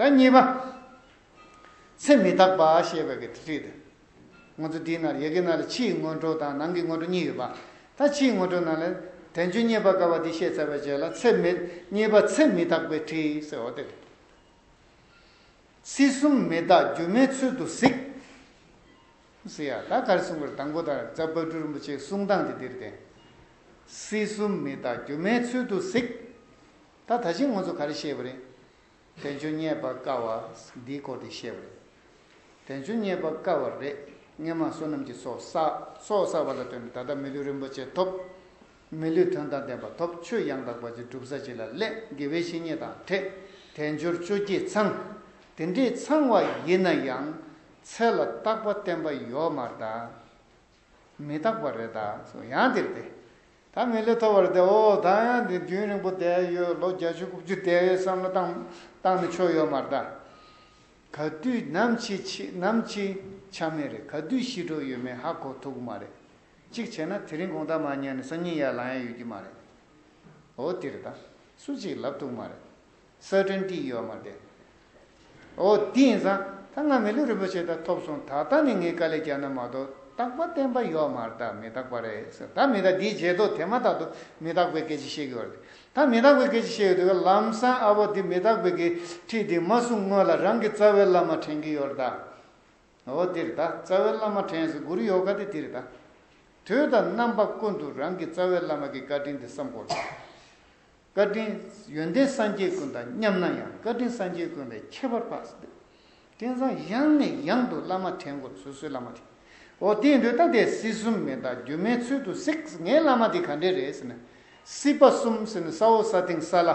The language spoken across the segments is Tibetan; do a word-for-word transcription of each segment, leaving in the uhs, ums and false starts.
ད་གཉིས་པ། ཚེ་མི་རྟག་པ་ཞེས་པའི་གི་ཁྲིད་དེ། ང་ཚོ་འདིའི་ནང་ཡ་གི་ནང་ལ་ཕྱིའི་སྔོན་འགྲོ་དང་ནང་གི་སྔོན་འགྲོ་གཉིས་ཡོད་པ། ད་ཕྱིའི་སྔོན་འགྲོ་ནང་ལ་དལ་འབྱོར་རྙེད་པར་དཀའ་བ་འདི་བཤད་ཚར་བའི་རྗེས་ལ་ཚེ་མི་གཉིས་པ་ཚེ་མི་རྟག་པའི་ཁྲིད་ཟེར་བ་དེ་རེད། སྲིད་གསུམ་མི་རྟག་སྒྱུ་མའི་ཚུལ་དུ་གཟིགས། ཟེར་ཡ་ད་ག་རེ་གསུང་གི་རེད། དང་པོ་ད་རྫ་དཔལ་སྤྲུལ་རིན་པོ་ཆེའི་གསུང་སྟངས་དེ་འདིར་བསྟན། སྲིད་གསུམ་མི་རྟག་སྒྱུ་མའི་ཚུལ་དུ་གཟིགས། ད་ད་ཅི་ང་ཚོ་ག་རེ་བཤད་པ་རེད། དལ་འབྱོར་རྙེད་པར་དཀའ་བ་འདིའི་སྐོར་དེ་བཤད་པ་རེད། དལ་འབྱོར་རྙེད་པར་དཀའ་བ་རེད། སྔོན་མ་བསོད་ནམས་ཀྱི་ཚོགས་བསགས། ཚོགས་བསགས་པ་ལ་བརྟེན་ནས་ད་ལྟ་མི་ལུས་རིན་པོ་ཆེ་ཐོབ། མི་ལུས་དོན་དང་ལྡན་པ་ཐོབ། ཆོས་ཡང་དག་པ་ཅིག་སྒྲུབ་ས་ཅིག་ལ་སླེབས། དགེ་བའི་བཤེས་གཉེན་དང་འཕྲད། དལ་འབྱོར་བཅོ་བརྒྱད་ཚང་། དེ་འདྲས་ཚང་བ་ཡིན་ན་ཡང་ཚེ་ལ་རྟག་པ་བརྟན་པ་ཡོད་མ་རེད་ད། མི་རྟག་པ་རེད་ད་སོ་ཡང་དེར་དེ། ད་མི་ལུས་ཐོབ་པ་རེད་དེ། ཨོ་ད་ཡང་དེ་རྒྱུན་རིང་པོ་བསྡད་ཡོད། ལོ་བརྒྱད་ཅུ་དགུ་བཅུ་བསྡད་ཡོད་བསམ་བློ་བཏང་བཏང་ནས་ཆོག་ཡོད་མ་རེད་ད། ག་དུས་ནམ་འཆི་འཆི་ནམ་འཆི་ཆ་མེད་རེད། ག་དུས་ཤི་འགྲོ་ཡོད་མེད་ཧ་གོ་ཐུབ་ཀྱི་མ་རེད། གཅིག་བྱས་ན་དེ་རིང་དགོང་དག་མ་ཉལ་ནས་སང་ཉིན་ཡར་ལངས་ཡ་ཡོད་ཀྱི་མ་རེད། འོ་དེ་རེད་ད། སུ་གཅིག་ལབ་ཐུབ་མ་རེད། སར་ཊན་ཊི་ཡོད་མ་རེད། འོ་དེ་ཡིན་ཙང་ད་ང་མི་ལུས་རིན་པོ་ཆེ་ད་ཐོབ་སོང་། ད་ལྟ་ནས་ངས་དཀའ་ལས་རྒྱག་ན་མ་གཏོགས་རྟག་པ་བརྟན་པ་ཡོད་མ་རེད་ད། མི་རྟག་པ་རེད་ཟེར། ད་མི་རྟག་འདིའི་རྗེས་ཐོག་དེ་མ་ཐག་ཏུ་མི་རྟག་པའི་སྐད་ཆ་བཤད་ཀྱི་ཡོད་རེད། ད་མི་རྟག་པའི་སྐད་ཆ་བཤད་ཡོད་དུས་ལམ་སང་ཨ་བོ་འདི་མི་རྟག་པའི་གི་ཁྲིད་འདི་མ་གསུང་སྔོན་ལ་རང་གི་རྩ་བའི་བླ་མ་དྲན་གྱི་ཡོད་རེད་ད། འོ་དེ་རེད་ད། རྩ་བའི་བླ་མ་དྲན་ཟེར་གུ་རུ་ཡོ་ག་དེ་དེ་རེད་ད། དུས་དང་རྣམ་པ་ཀུན་ཏུ་རང་གི་རྩ་བའི་བླ་མ་གི་བཀའ་དྲིན་དེ་བསམ་དགོས། བཀའ་དྲིན་ཡོན་ཏན་སངས་རྒྱས་ཀུན་དང་མཉམ་ན་ཡང་། བཀའ་དྲིན་སངས་རྒྱས་ཀུན་ལས་ཁྱད་པར་འཕགས་ཟེར་དུས། དེང་སང་ཡང་ནས་ཡང་དུ་བླ་མ་དྲན་དགོས། སོ་སོའི་བླ་མ་དེ། འོ་དེ་ཡིན་དུས་ད་དེ་སྲིད་གསུམ་མི་རྟག་སྒྱུ་མའི་ཚུལ་དུ་གཟིགས། ངའི་བླ་མ་དེ་ག་འདྲས་རེད་ཟེར་ན། སྲིད་པ་གསུམ་ཟེར་ན་ས་འོག་ས་སྟེང་ས་བླ།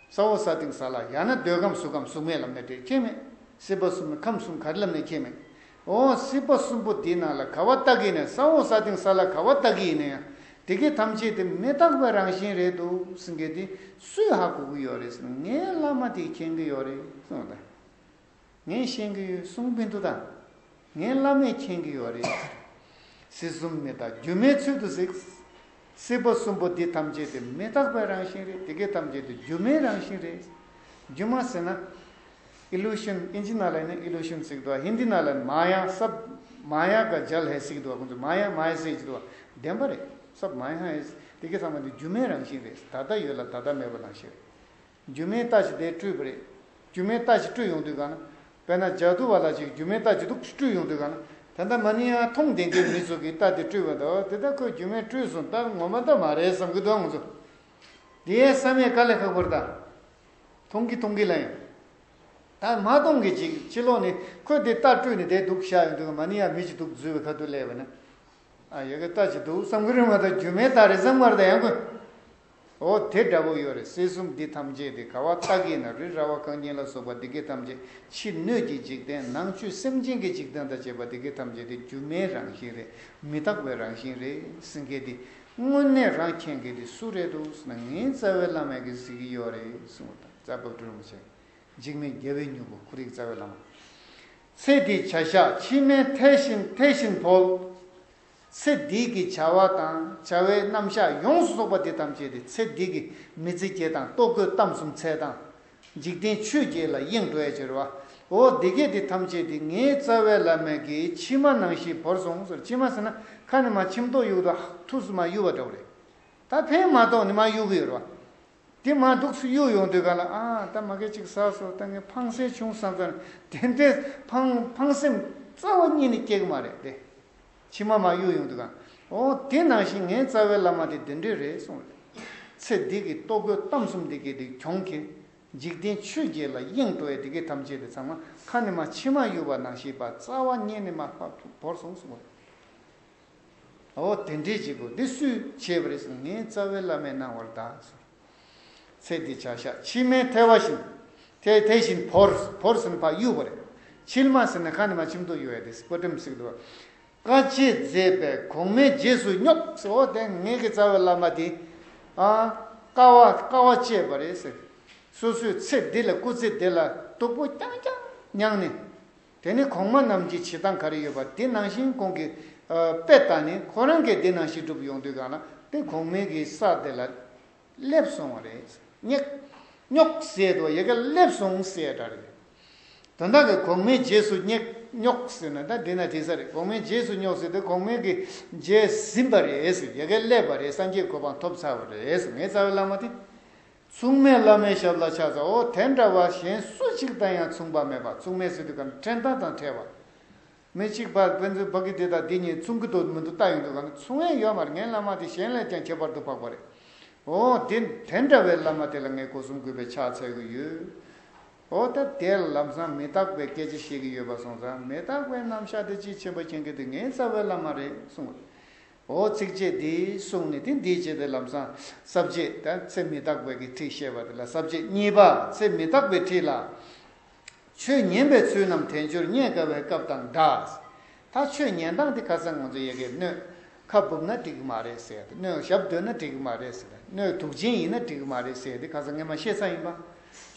ས་འོག་ས་སྟེང་ས་བླ། ཡང་ན་འདོད་ཁམས་གཟུགས་ཁམས་གཟུགས་མེད་ལབ་ནས་དེ་ཁྱད་མེད། སྲིད་པ་གསུམ་ཁམས་གསུམ་ག་རེ་ལབ་ནས་ཁྱད་མེད། འོ་སྲིད་པ་གསུམ་པོ་འདི་ནང་ལ་ག་བ་ལྟ་གི་ཡིན་ན། ས་འོག་ས་སྟེང་ས་བླ་ག་བ་ལྟ་གི་ཡིན་ན་ཡང་དེ་གའི་ཐམས་ཅད་དེ་མི་རྟག་པའི་རང་བཞིན་རེད་འདུག་ཟེར་མཁན་དེ་སུས་ཧ་གོ་གི་ཡོད་རེད་ཟེར་ན། ངའི་བླ་མ་དེས་མཁྱེན་གི་ཡོད་རེད་གསུངས་ད། ངས་ཤེས་ཀྱི་ཡོད་གསུང་པིན་ཏུ་དང་། ངའི་བླ་མས་མཁྱེན་གྱི་ཡོད་རེད། སྲིད་གསུམ་མི་རྟག་སྒྱུ་མའི་ཚུལ་དུ་གཟིགས། སྲིད་པ་གསུམ་པོ་འདི་ཐམས་ཅད་དེ་མི་རྟག་པའི་རང་བཞིན་རེད། དེ་གའི་ཐམས་ཅད་དེ་སྒྱུ་མའི་རང་བཞིན་རེད། སྒྱུ་མ་ཟེར་ན། ཨི་ལུ་ཤན། ཨིན་ཇི་ནང་ལ་ཡིན་ན་ཨི་ལུ་ཤན་ཟེར་གི་འདུག་བ། ཧིན་དི་ནང་ལ་མ་ཡ། སབ་མ་ཡ་ག་ཇལ་ཧེ་ཟེར་གི་འདུག་བ། ཁོང་ཚོ་མ་ཡ་མ་ཡ་ཟེར་གི་འདུག་བ། བདེན་པ་རེད། སབ་མ་ཡ་ཧེ། དེ་གའི་ཚང་མ་དེ་སྒྱུ་མའི་རང་བཞིན་རེད། ད་ལྟ་ཡོད་ལ་ད་ལྟ་མེད་པ་ནང་བཞིན་རེད། སྒྱུ་མའི་རྟ་ཞིག་དེ་སྤྲུལ་པ་རེད། སྒྱུ་མའི་རྟ་ཞིག་སྤྲུལ་ཡོང་དུས་གང་ན། དཔེར་ན་ཇ་དུ་བ་ལ་ཅིག་སྒྱུ་མའི་རྟ་ཅིག་འདུག་སྤྲུལ་ཡོང་དུས་གང་ན། ད་ལྟ་མ་ཎི་ཡང་མཐོང་ལྡན་གྱི་མི་ཚོ་གིས་རྟ་དེ་སྤྲུལ་བ་འདུག་དེ་ད་ཁོས་སྒྱུ་མའི་སྤྲུལ་སོང་། ད་ངོ་མ་ད་མ་རེད་བསམ་གི་འདུག་ང་ཚོ། དེའི་བསམ་ཡས་དཀའ་ལས་ཁག་པོ་རེད་ད། མཐོང་གི་མཐོང་གི་ལ་ཡང་། ད་མ་མཐོང་གི་ཅིག་ཕྱི་ལོགས་ནས་ཁོས་དེ་རྟ་སྤྲུལ་ནས་དེ་འདུག་བཞག་ཡོང་དུས་མ་ཎི་ཡང་མི་ཅིག་འདུག་འཛུལ་བའི་ཁ་ཐུག་སླེབས་པ་ན། ཨ་ཡ་གི་རྟ་ཅིག་འདུག་བསམ་གི་རེད་མ་གཏོགས་སྒྱུ་མའི་རྟ་རེད་བསམ་གི་མ་རེད་ད་ཡང་ཁོས། འོ་དེ་འདྲ་པོ་ཡོད་རེད། སྲིད་གསུམ་འདི་ཐམས་ཅད་དེ་ག་བ་ལྟ་གི་ན། རི་ར་བ་རྐང་གཉིས་ལ་སོགས་པ་འདི་གའི་ཐམས་ཅད། ཕྱི་སྣོད་ཀྱི་འཇིག་རྟེན། ནང་བཅུད་སེམས་ཅན་གྱི་འཇིག་རྟེན་དང་བཅས་པ་འདི་གའི་ཐམས་ཅད་དེ་སྒྱུ་མའི་རང་བཞིན་རེད། མི་རྟག་པའི་རང་བཞིན་རེད་ཟེར་མཁན་དེ་དངོས་གནས་རང་མཁྱེན་མཁན་དེ་སུ་རེད་འདུག་ཟེར་ན། ངའི་རྩ་བའི་བླ་མས་གིས་གཟིགས་ཀྱི་ཡོད་རེད་གསུངས་པ་དང་། རྩ་བ་སྤྲུལ་རིན་པོ་ཆེ། འཇིགས་མེད་རྒྱལ་བའི་སྨྱུ་གུ། ཁོ་རའི་རྩ་བའི་བླ་མ། ཚེ་འདིའི་བྱ་གཞག་ཕྱི་མའི་མཐའི་བཞིན་མཐའི་བཞིན་བོར། ཚེ་འདི་གི་བྱ་བ་དང་བྱ་བའི་རྣམ་གཞག་ཡོངས་སུ་རྫོགས་པ་འདི་ཐམས་ཅད་དེ་ཚེ་འདི་གི་མི་ཚེ་བརྒྱད་དང་ལྟོ་གོས་གཏམ་གསུམ་ཚེ་དང་། འཇིག་རྟེན་ཆོས་བརྒྱད་ལ་གཡེང་འགྲོ་ཡ་ཅིག་རེད་བ། འོ་འདི་གས་འདི་ཐམས་ཅད་དེ་ངའི་རྩ་བའི་བླ་མས་གིས་ཕྱི་མ་ནང་བཞིན་བོར་སོང་ཟེར། ཕྱི་མ་ཟེར་ན་ཁ་ནས་མར་ཁྱིམ་ཐོག་གཡུག་དང་ཐུགས་སུ་མར་གཡུག་པ་འདྲ་བོ་རེད། ད་ཕན་མ་ཐོགས་ནས་མར་གཡུག་གི་ཡོད་རེད་བ། དེ་མར་འདུག་སེ་གཡུག་ཡོང་དུས་གང་ལ། ཨ་ད་མ་གི་ཅིག་ཟ་སོང་། ད་ངས་ཕངས་སེམས་བྱུང་བསམ་ཙང་དེ་འདྲའི་ཕངས་ཕངས་སེམས་རྩ་བ་ཉིད་ནས་སྐྱེ་གི་མ་རེད་དེ། ཕྱི་མ་མར་གཡུག་ཡོང་དུས་གང་། འོ་དེ་ནང་བཞིན་ངའི་རྩ་བའི་བླ་མ་དེ་འདི་འདྲས་རེད་གསུངས་རེད། ཚེ་འདི་གི་ལྟོ་གོས་གཏམ་གསུམ་འདི་གས་དེ་གྱོང་གི། འཇིག་རྟེན་ཆོས་བརྒྱད་ལ་གཡེང་འགྲོ་ཡ་དེ་གས་ཐམས་ཅད་དེ་ཚང་མ་ཁ་ནས་མར་མཆི་མ་གཡུག་པ་ནང་བཞིན་པ་རྩ་བ་ཉིད་ནས་མར་ཕབ་བོར་སོང་གསུངས་རེད། འོ་དེ་འདྲས་ཅིག་གོ། འདི་སུས་བྱས་པ་རེད་ཟེར་ན། ངའི་རྩ་བའི་བླ་མས་གནང་བར་གདའ་ཟེར། ཚེ་འདི་བྱ་གཞག་ཕྱི་མའི་མཐའི་བཞིན། མཐའི་མཐའི་བཞིན་བོར། བོར་ཟེར་ན་ཕར་གཡུག་པ་རེད། ཕྱིར་མ་ཟེར་ན་ཁ་ནས་མར་ཁྱིམ་ཐོག་གཡུག་ཡ་དེ་སྐུ་དྲིན་ཟེར་གི་འདུག་དཀའ་སྤྱད་མཛད་པས་གོང་མའི་རྗེས་སུ་སྙོགས་ཟེར། འོ་དེ་ངེད་ཀྱི་རྩ་བའི་བླ་མ་དེ། ཨ། དཀའ་བ་དཀའ་བ་སྤྱད་པ་རེད་ཟེར། སོ་སོའི་ཚེ་འདི་ལ་སྐུ་ཚེ་འདི་ལ་སྡུག་པོ་རྐྱང་རྐྱང་མྱངས་ནས། དེ་ནས་གོང་མ་རྣམས་ཀྱི་བྱེད་སྟངས་ག་རེ་ཡོད་པ་དེ་ནང་བཞིན་ཁོང་གིས་ཨ་དཔེ་ལྟ་ནས་ཁོ་རང་གིས་དེ་ནང་བཞིན་བསྒྲུབས་ཡོང་དུས་གང་ལ་དེ་གོང་མའི་གི་ས་དེ་ལ་སླེབས་སོང་བ་རེད། སྙེག་རྙོག་ཟེར་དུ་ཡ་གི་སླེབས་སོང་ཟེར་འདྲ་རེད། དོན་དག་གི་གོང་མའི་རྗེས་སུ་རྙེད་རྙོག་ཟེར་ན་ད་འདི་ན་འགྲིག་ས་རེད། གོང་མའི་རྗེས་སུ་རྙོག་ཟེར་དུས་གོང་མའི་གི་རྗེས་ཟིན་པ་རེད་ཟེར། ཡ་གི་སླེབས་པ་རེད། སངས་རྒྱས་གོ་འཕང་ཐོབ་ཚར་བ་རེད་ཟེར། ངའི་རྩ་བའི་བླ་མ་དེ། མཚུངས་མེད་བླ་མའི་ཞབས་ལ་ཕྱག་འཚལ། འོ་དེ་འདྲ་བ་གཞན་སུ་གཅིག་དང་ཡང་མཚུངས་པ་མེད་པ། མཚུངས་མེད་ཟེར་དུས་ག་ནི་ཕྲད་དང་དང་ཕྲད་པ། མི་གཅིག་པ་ཕན་ཚུན་ཕ་གི་དེ་དང་དེ་གཉིས་མཚུངས་ཀྱི་འདུག་མི་འདུག་ལྟ་ཡོང་དུས་ག་ནི་མཚུངས་ཡས་ཡོད་མ་རེད། ངའི་བླ་མ་དེ་གཞན་ལས་ཀྱང་ཁྱད་པར་དུ་འཕགས་པ་རེད། འོ་དེ་དེ་འདྲ་བའི་བླ་མ་དེ་ལ་ངས་སྒོ་གསུམ་གུས་པས་ཕྱག་འཚལ་གྱི་ཡོད། འོ་ད་དེ་ལམ་སང་མི་རྟག་པའི་སྐད་ཆ་བཤད་ཀྱི་ཡོད་པ་སོང་ཙང་མི་རྟག་པའི་རྣམ་གཞག་དེ་ཅིས་མཁྱེན་པ་མཁྱེན་གྱི་འདུག་ངའི་རྩ་བའི་བླ་མ་རེད་གསུངས། འོ་ཚིགས་བཅད་འདི་གསུངས་ནས་དེ་འདིའི་རྗེས་དེ་ལམ་སང་ས་བཅད་ད་ཚེ་མི་རྟག་པའི་གི་ཁྲིད་བཤད་པ་དེ་ལ་ས་བཅད་གཉིས་པ་ཚེ་མི་རྟག་པའི་ཁྲིད་ལ། ཆོས་ཉན་པའི་ཚུལ་རྣམས་དལ་འབྱོར་རྙེད་དཀའ་བའི་སྐབས་དང་འདྲ། ད་ཆོས་ཉན་སྟངས་དེ་ཁ་སང་ང་ཚོ་ཡ་གིར་སྣོད་ཁ་སྦུབ་ན་འགྲིག་གི་མ་རེད་ཟེར་ཏེ། སྣོད་ཞབས་སྡོད་ན་འགྲིག་གི་མ་རེད་ཟེར་ཏེ། སྣོད་དུག་ཅན་ཡིན་ན་འགྲིག་གི་མ་རེད་ཟེར་ཏེ་ཁ་སང་ངས་མ་བཤད་ས་ཡིན་པ།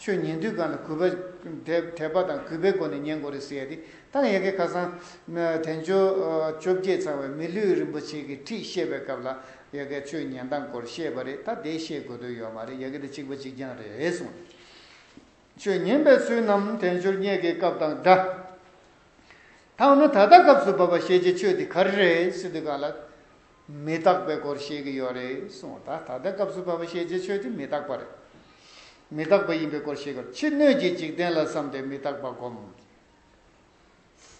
ཆོས་ཉན་དུས་གང་ལ་གུས་པ་དད་དད་པ་དང་གུས་པའི་སྒོ་ནས་ཉན་དགོས་རེད་ཟེར་ཏེ། ད་ཡ་གི་ཁ་སང་དལ་འབྱོར་བཅོ་བརྒྱད་ཚང་བའི་མི་ལུས་རིན་པོ་ཆེ་གི་ཁྲིད་བཤད་པའི་སྐབས་ལ་ཡ་གི་ཆོས་ཉན་སྟངས་སྐོར་བཤད་པ་རེད། ད་དེ་བཤད་དགོས་དོན་ཡོད་མ་རེད། ཡ་གི་དེ་གཅིག་པ་གཅིག་རྐྱང་རེད་གསུངས། ཆོས་ཉན་པའི་ཚུལ་རྣམས་དལ་འབྱོར་རྙེད་དཀའི་སྐབས་དང་འདྲ། ད་འོ་ན་ད་ལྟ་སྐབས་སུ་བབ་པ་ཤེས་བྱའི་ཆོས་དེ་ག་རེ་རེད་ཟེར་དུས་གང་ལ། མི་རྟག་པའི་སྐོར་བཤད་ཀྱི་ཡོད་རེད་གསུངས། ད་ད་ལྟ་སྐབས་སུ་བབ་པ་ཤེས་བྱའི་ཆོས་དེ་མི་རྟག་པ་རེད། མི་རྟག་པ་ཡིན་པའི་སྐོར་བཤད་ཀྱི་ཡོད། ཕྱི་སྣོད་ཀྱི་འཇིག་རྟེན་ལ་བསམས་ཏེ་མི་རྟག་པ་བསྒོམ།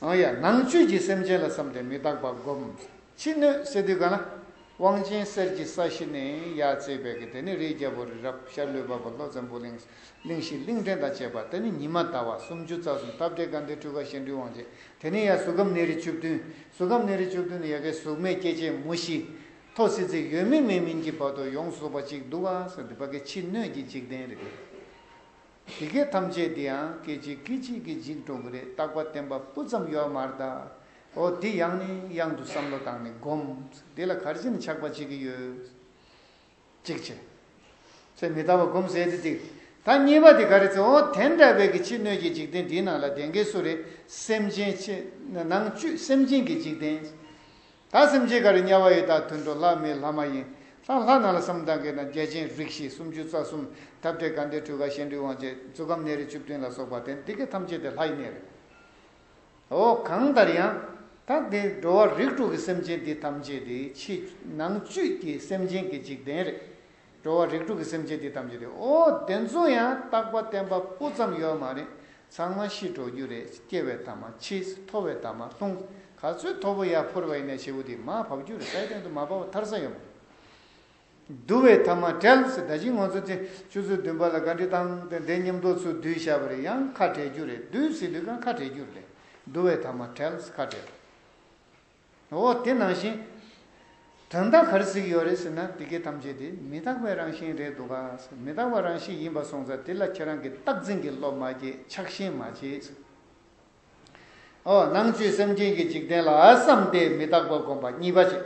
ཨང་ཡ། ནང་བཅུད་ཀྱི་སེམས་ཅན་ལ་བསམས་ཏེ་མི་རྟག་པ་བསྒོམ། ཕྱི་སྣོད་ཟེར་དུས་ག་ལ། དབང་ཆེན་གསེར་གྱི་ས་གཞི་ནས་ཡར་བརྩིས་པའི་གི་དེ་ནི་རིའི་རྒྱལ་པོ་རི་རབ། ཤར་ལུས་འཕགས་པ། ལྷོ་འཛམ་བུ་གླིང་། གླིང་བཞི་གླིང་ཕྲན་དང་བཅས་པ། དེ་ནི་ཉི་མ་ཟླ་བ། སུམ་ཅུ་རྩ་གསུམ། འཐབ་བྲལ་དགའ་ལྡན་འཕྲུལ་དགའ་གཞན་འཕྲུལ་དབང་བྱེད། དེ་ནི་ཡང་གཟུགས་ཁམས་ནད་རིགས་བཅུ་བདུན། གཟུགས་ཁམས་ནད་རིགས་བཅུ་བདུན་ནི་ཡ་གི་གཟུགས་མེད་སྐྱེ་མཆེད་མུ་བཞི། མཐོ་སྲིད་རྩེ་ཡོད་མིན་མེད་མིན་གྱི་བར་དུ་ཡོངས་སུ་རྫོགས་པ་གཅིག་འདུག་ག་ཟེར་འདི་པ་གི་ཕྱི་སྣོད་ཀྱི་འཇིག་རྟེན་རེད། དེ་གའི་ཐམས་ཅད་འདི་ཡང་སྐད་ཅིག་སྐད་ཅིག་གིས་འཇིག་འགྲོ་གི་རེད། རྟག་པ་བརྟན་པ་སྤུ་ཙམ་ཡོད་མ་རེད་ད། འོ་འདི་ཡང་ནས་ཡང་དུ་བསམ་བློ་བཏང་ནས་སྒོམ། འདི་ལ་ག་རེ་བྱས་ནས་ཆགས་པ་བྱེད་ཀྱི་ཡོད། གཅིག་བྱས། ཚེ་མི་རྟག་པ་སྒོམ་ཟེར་དེ་གཅིག་ད་གཉིས་པ་དེ་ག་རེ་ཟེར། འོ་དེ་འདྲ་བའི་གི་ཕྱི་སྣོད་ཀྱི་འཇིག་རྟེན་འདིའི་ནང་ལ་བསྡད་མཁན་སུ་རེད། སེམས་ཅན་ཕྱི་ནང་བཅུད་སེམས་ཅན་གྱི་འཇིག་རྟེན། ད་སེམས་ཅན་ག་རེ། དམྱལ་བ་ཡི་དྭགས་དུད་འགྲོ་ལྷ་མི་ལྷ་མ་ཡིན། ལྷ་ལྷ་ནང་ལ་བསམ་བཏང་གི་ན་བརྒྱ་བྱིན་རིགས་བཞི། སུམ་ཅུ་རྩ་གསུམ། འཐབ་བྲལ་དགའ་ལྡན་འཕྲུལ་དགའ་གཞན་འཕྲུལ་དབང་བྱེད། གཟུགས་ཁམས་ནད་རིགས་བཅུ་བདུན་ལ་སོགས་པ་དེ་འདི་གའི་ཐམས་ཅད་དེ་ལྷའི་གནས་རེད། འོ་གང་ལྟར་ཡང་། ད་དེ་འགྲོ་བ་རིགས་དྲུག་གི་སེམས་ཅན་འདི་ཐམས་ཅད་དེ་ཕྱི་ནང་བཅུད་ཀྱི་སེམས་ཅན་གྱི་འཇིག་རྟེན་རེད། འགྲོ་བ་རིགས་དྲུག་གི་སེམས་ཅན་འདི་ཐམས་ཅད་དེ། འོ་དེ་ཚོ་ཡང་རྟག་པ་བརྟན་པ་སྤུ་ཙམ་ཡོད་མ་རེད། ཚང་མ་ཤི་འགྲོ་རྒྱུ་རེད། སྐྱེ་བའི་ཐ་མ་འཆི། མཐོ་བའི་ཐ་མ་ལྷུང་། ག་ཚོད་མཐོ་པོ་ཡར་འཕུར་བ་ཡིན་ནའི་ཞེ་པོ་དེ་མར་བབས་རྒྱུ་རེད། རྩ་བའི་སྟེང་དུ་མ་བབས་པ་ཐར་ས་ཡོད་མ་རེད། འདུ་བའི་ཐ་མ་བྲལ་ཟེར། ད་ཅི་ང་ཚོ་ཚེ་ཆུ་ཚོད་བདུན་པ་ལ་ག་འདྲི་བཏང་སྟེ་དེ་མཉམ་དུ་ཚུར་བསྡུས་བཞག་པ་རེད། ཡང་ཁ་བྲལ་རྒྱུ་རེད། བསྡུས་ཟེར་དུས་གང་ཁ་བྲལ་རྒྱུ་རེད། འདུ་བའི་ཐ་མ་བྲལ་ཟེར་ཁ་བྲལ། འོ་དེ་ནང་བཞིན། དོན་དག་ག་རེ་ཟེར་གྱི་ཡོད་རེད་ཟེར་ན། དེ་གའི་ཐམས་ཅད་དེ་མི་རྟག་པའི་རང་བཞིན་རེད་འདུག་ག་ཟེར། མི་རྟག་པའི་རང་བཞིན་ཡིན་པ་སོང་ཙང་དེ་ལ་ཁྱེད་རང་གིས་རྟག་འཛིན་གྱི་བློ་མ་སྐྱེས། ཆགས་ཞེན་མ་བྱེད་ཟེར། འོ་ནང་བཅུད་སེམས་ཅན་གྱི་འཇིག་རྟེན་ལ་བསམས་ཏེ་མི་རྟག་པ་བསྒོམ་པ་གཉིས་པ་བྱས།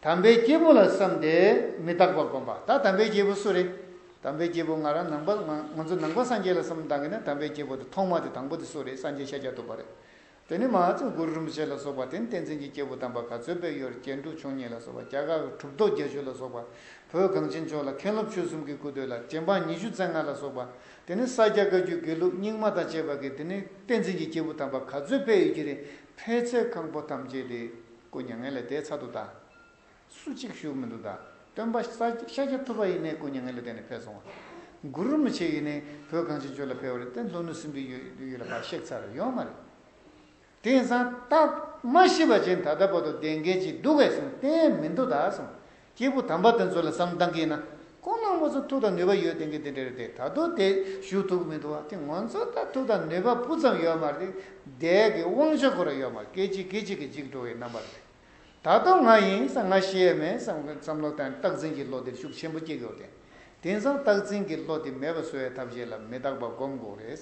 དམ་པའི་སྐྱེས་བུ་ལ་བསམས་ཏེ་མི་རྟག་པ་བསྒོམ་པ། ད་དམ་པའི་སྐྱེས་བུ་སུ་རེད། དམ་པའི་སྐྱེས་བུ་ང་རང་ནང་པ་ང་ང་ཚོ་ནང་པ་སངས་རྒྱས་ལ་བསམ་བཏང་གི་ན་དམ་པའི་སྐྱེས་བུ་དེ་ཐོག་མ་དེ་དང་པོ་དེ་སུ་རེད། སངས་རྒྱས་ཤཱཀྱ་ཐུབ་པ་རེད། དེ་ནས་མ་ཚད་གུ་རུ་རིན་པོ་ཆེ་ལ་སོགས་པ་དེ་ནི་བསྟན་འཛིན་གྱི་སྐྱེས་བུ་དམ་པ་ག་ཚོད་དཔེ་ཡོད་རེད། རྒྱན་དྲུག་མཆོག་གཉིས་ལ་སོགས་པ། རྒྱ་གར་གྱི་གྲུབ་ཐོབ་བརྒྱད་ཅུ་ལ་སོགས་པ། བོད་གངས་ཅན་ལྗོངས་ལ་མཁན་སློབ་ཆོས་གསུམ་གྱི་སྐུ་སྟོད་ལ་རྗེ་འབངས་ཉི་ཤུ་རྩ་ལྔ་ལ་སོགས་པ། དེ་ནི་ས་སྐྱ་བཀའ་བརྒྱུད་དགེ་ལུགས་རྙིང་མ་དང་བཅས་པ་གི་དེ་ནི་བསྟན་འཛིན་གྱི་སྐྱེས་བུ་དམ་པ་ག་ཚོད་དཔེ་ཡོད་ཀྱི་རེད། ཕལ་ཆེར་ཁང་པོ་ཐམས་ཅད་དེ་སྐུ་མྱ་ངན་ལས་འདས་ཚར་འདུག་ད། སུ་གཅིག་བཞུགས་མི་འདུག་ད། སྟོན་པ་ཤཱཀྱ་ཐུབ་པ་ཡིན་ནའི་སྐུ་མྱ་ངན་ལས་འདས་ནས་ཕེབས་སོང་བ། གུ་རུ་རིན་པོ་ཆེ་ཡིན་ནའི་བོད་གངས་ཅན་ལྗོངས་ལ་ཕེབས་པ་རེད་དེ། མདོ་ནུབ་སྲིན་པོའི་ཡུལ་ཡུལ་ལ་ཕར་གཤེགས་ཚར་ཡོད་མ་རེད། དེང་སང་ད་མ་ཤི་བ་ཅན་ད་ལྟ་བར་དུ་བསྡད་མཁན་ཅིག་འདུག་གས་གསུངས། བསྟན་མི་འདུག་ད་གསུངས། སྐྱེས་བུ་དམ་པ་དེ་ཚོ་ལ་བསམ་བཏང་གི་ཡིན་ན། ཁོང་རྣམ་པ་ཚོ་མཐུ་དང་ནུས་པ་ཡོད་བསྡད་མཁན་དེ་འདྲ་རེད་དེ། ད་དུང་དེ་བཞུགས་ཐུབ་ཀྱི་མི་འདུག་བ། དེ་ང་ཚོ་ད་མཐུ་དང་ནུས་པ་སྤུ་ཙམ་ཡོད་མ་རེད་དེ། བསྡད་ཀྱི་དབང་ཆ་ཁོ་རང་ཡོད་མ་རེད། སྐད་ཅིག་སྐད་ཅིག་གིས་འཇིག་འགྲོ་བའི་རྣམ་པ་རེད། ད་དུང་ང་ཡིན་བསམ། ང་ཤི་ཡས་མེད་བསམ་བསམ་བློ་བཏང་། རྟག་འཛིན་གྱི་བློ་དེ་ཤུགས་ཆེན་པོ་སྐྱེ་དགོས་ཏེ། དེང་སང་རྟག་འཛིན་གྱི་བློ་དེ་མེད་པ་བཟོ་བའི་ཐབས་ཤེས་ལ་མི་རྟག་པ་སྒོམ་དགོས་རེད།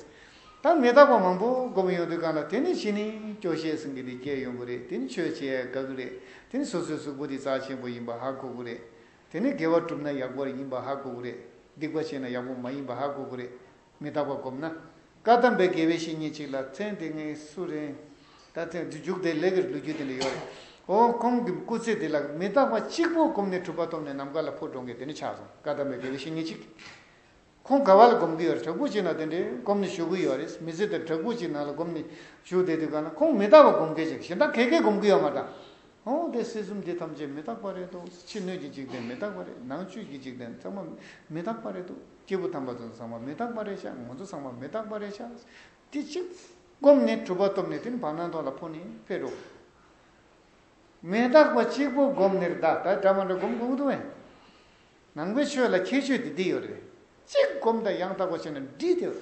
ད་མི་རྟག་པ་མང་པོ་སྒོམ་ཡོང་དུས་སྒང་ལ་དེ་ནི་གཞི་ནས་སྐྱོ་ཤས་ཟེར་མཁན་དེ་སྐྱེ་ཡོང་གི་རེད། དེ་ནི་ཆོས་བྱེད་ཡ་དགའ་གི་རེད། དེ་ནི་སོ་སོའི་གཟུགས་པོ་དེ་རྩ་ཆེན་པོ་ཡིན་པ་ཧ་གོ་གི་རེད། དེ་ནི་དགེ་བ་བསྒྲུབས་ན་ཡག་པོ་ཡིན་པ་ཧ་གོ་གི་རེད། སྡིག་པ་བྱས་ན་ཡག་པོ་མ་ཡིན་པ་ཧ་གོ་གི་རེད། མི་རྟག་པ་སྒོམ་ན། བཀའ་གདམས་པའི་དགེ་བའི་བཤེས་གཉེན་ཅིག་ལ། མཚན་དེ་ངས་སུ་རེད། ད་མཚན་དེ་མཇུག་དེ་ལས་ཀྱི་ལོ་རྒྱུས་དེ་འདྲ་ཡོད་རེད། འོ་ཁོང་གི་སྐུ་ཚེ་དེ་ལ་མི་རྟག་པ་གཅིག་པོ་སྒོམ་ནས་གྲུབ་པ་ཐོབ་ནས་ནམ་མཁའ་ལ་འཕུར་འགྲོ་མཁན་དེ་ནི་ཆགས་སོང་། བཀའ་གདམས་པའི་དགེ་བའི་བཤེས་གཉེན་ཅིག་ཁོང་ག་བ་ལ་སྒོམ་གྱི་ཡོད་རེད། བྲག་ཕུག་ཅིག་ནང་དེ་འདྲའི་སྒོམ་ནས་བཞུགས་ཀྱི་ཡོད་རེད། མི་ཚེ་དེ་བྲག་ཕུག་ཅིག་ནང་ལ་སྒོམ་ནས་བཞུགས་བསྡད་དུས་གང་ལ་ཁོང་མི་རྟག་པ་སྒོམ་མཁན་ཅིག་གཞན་དག་ག་གེ་སྒོམ་གྱི་ཡོད་མ་རེད། འོ་དེ་སྲིད་གསུམ་འདི་ཐམས་ཅད་མི་རྟག་པ་རེད་འདུག་ཕྱི་སྣོད་ཀྱི་འཇིག་རྟེན་མི་རྟག་པ་རེད། ནང་བཅུད་ཀྱི་འཇིག་རྟེན་ཚང་མ་མི་རྟག་པ་རེད་འདུག་སྐྱེས་བུ་དམ་པ་ཚོ་ཚང་མ་མི་རྟག་པ་རེད་ཤག་ང་ཚོ་ཚང་མ་མི་རྟག་པ་རེད་ཤག་དེ་གཅིག་སྒོམ་ནས་གྲུབ་པ་ཐོབ་ནས་དེ་ནི་བར་སྣང་ཐོག་ལ་འཕོ་ནས་ཕེབས་འགྲོ། མི་རྟག་པ་གཅིག་པོ་སྒོམ་ནས་ད་ད་འདྲ་མ་འདྲ་སྒོམ་དགོས་ཀྱི་འདུག་བས། ནང་པའི་ཆོས་ལ་ཁྱད་ཆོས་དེ་འདི་ཡོད་རེད། གཅིག་སྒོམ་དང་ཡང་དག་པ་བྱས་ན་འགྲིག་དེ།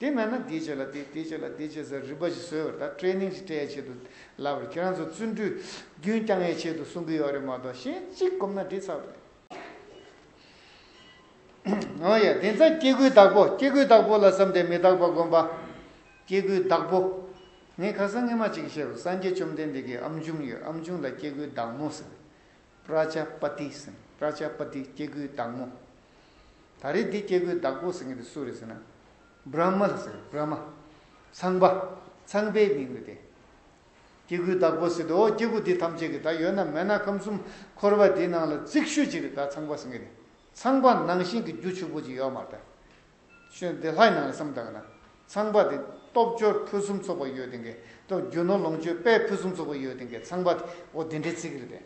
དེ་མེད་ན་འདི་བྱས་ལ་དེ་དེ་བྱས་ལ་དེ་བྱས་ཟེར་རིམ་པ་ཞིག་བཟོས་པར་ད་ཊེ་ནིང་ཞིག་སྤྲད་ཡའི་ཆེད་དུ་ལབ་པར་ཁྱེད་རང་ཚོ་བརྩོན་འགྲུས་རྒྱུན་བསྐྱང་ཡའི་ཆེད་དུ་གསུང་གི་ཡོད་རེད་མ་གཏོགས་གཞན་གཅིག་སྒོམ་ན་འགྲིག་ཚར་བ་རེད། འོ་ཡ་དེ་ཚ་སྐྱེ་དགུའི་བདག་པོ། སྐྱེ་དགུའི་བདག་པོ་ལ་བསམ་སྟེ་མི་རྟག་པ་བསྒོམ་པ། སྐྱེ་དགུའི་བདག་པོ། ངས་ཁ་སང་སྔས་མ་ཅིག་བཤད་པ་སངས་རྒྱས་བཅོམ་ལྡན་འདས་ཀྱི་ཨམ་ཆུང་ཡོད། ཨམ་ཆུང་ལ་སྐྱེ་དགུའི་བདག་མོ་ཟེར། པྲ་ཛཱ་པ་ཏི་ཟེར། པྲ་ཛཱ་པ་ཏི་སྐྱེ་དགུའི་བདག་མོ། ད་རེས་འདི་སྐྱེ་དགུའི་བདག་པོ་ཟེར་མཁན་དེ་སུ་རེད་ཟེར་ན། བྷྲ་མ་ལ་ཟེར། བྷྲ་མ། ཚངས་པ། ཚངས་པའི་མིང་རེད་དེ། སྐྱེ་དགུའི་བདག་པོ་ཟེར་དུས་འོ་སྐྱེ་དགུ་འདི་ཐམས་ཅད་ཀྱི་ད་ཡོད་ན་མེད་ན་ཁམས་གསུམ་འཁོར་བ་འདིའི་ནང་ལ་རྫིག་ཤོས་ཅིག་རེད། ད་ཚངས་པ་ཟེར་མཁན་དེ། ཚངས་པ་ནང་བཞིན་གྱི་རྒྱུ་ཕྱུག་པོ་ཅིག་ཡོད་མ་རེད་ད། ཆོས་འདི་ལྷའི་ནང་ལ་བསམ་བཏང་ན། ཚངས་པ་དེ་སྟོབས་འབྱོར་ཕུན་སུམ་ཚོགས་པ་ཡོད་དེ་གས། སྟོབས་རྒྱུ་ནོར་ལོངས་སྤྱོད་དཔལ་ཕུན་སུམ་ཚོགས་པ་ཡོད་དེ་གས། ཚངས་པ་དེ་འོ་དེ་འདྲའི་ཚིག་རེད་དེ།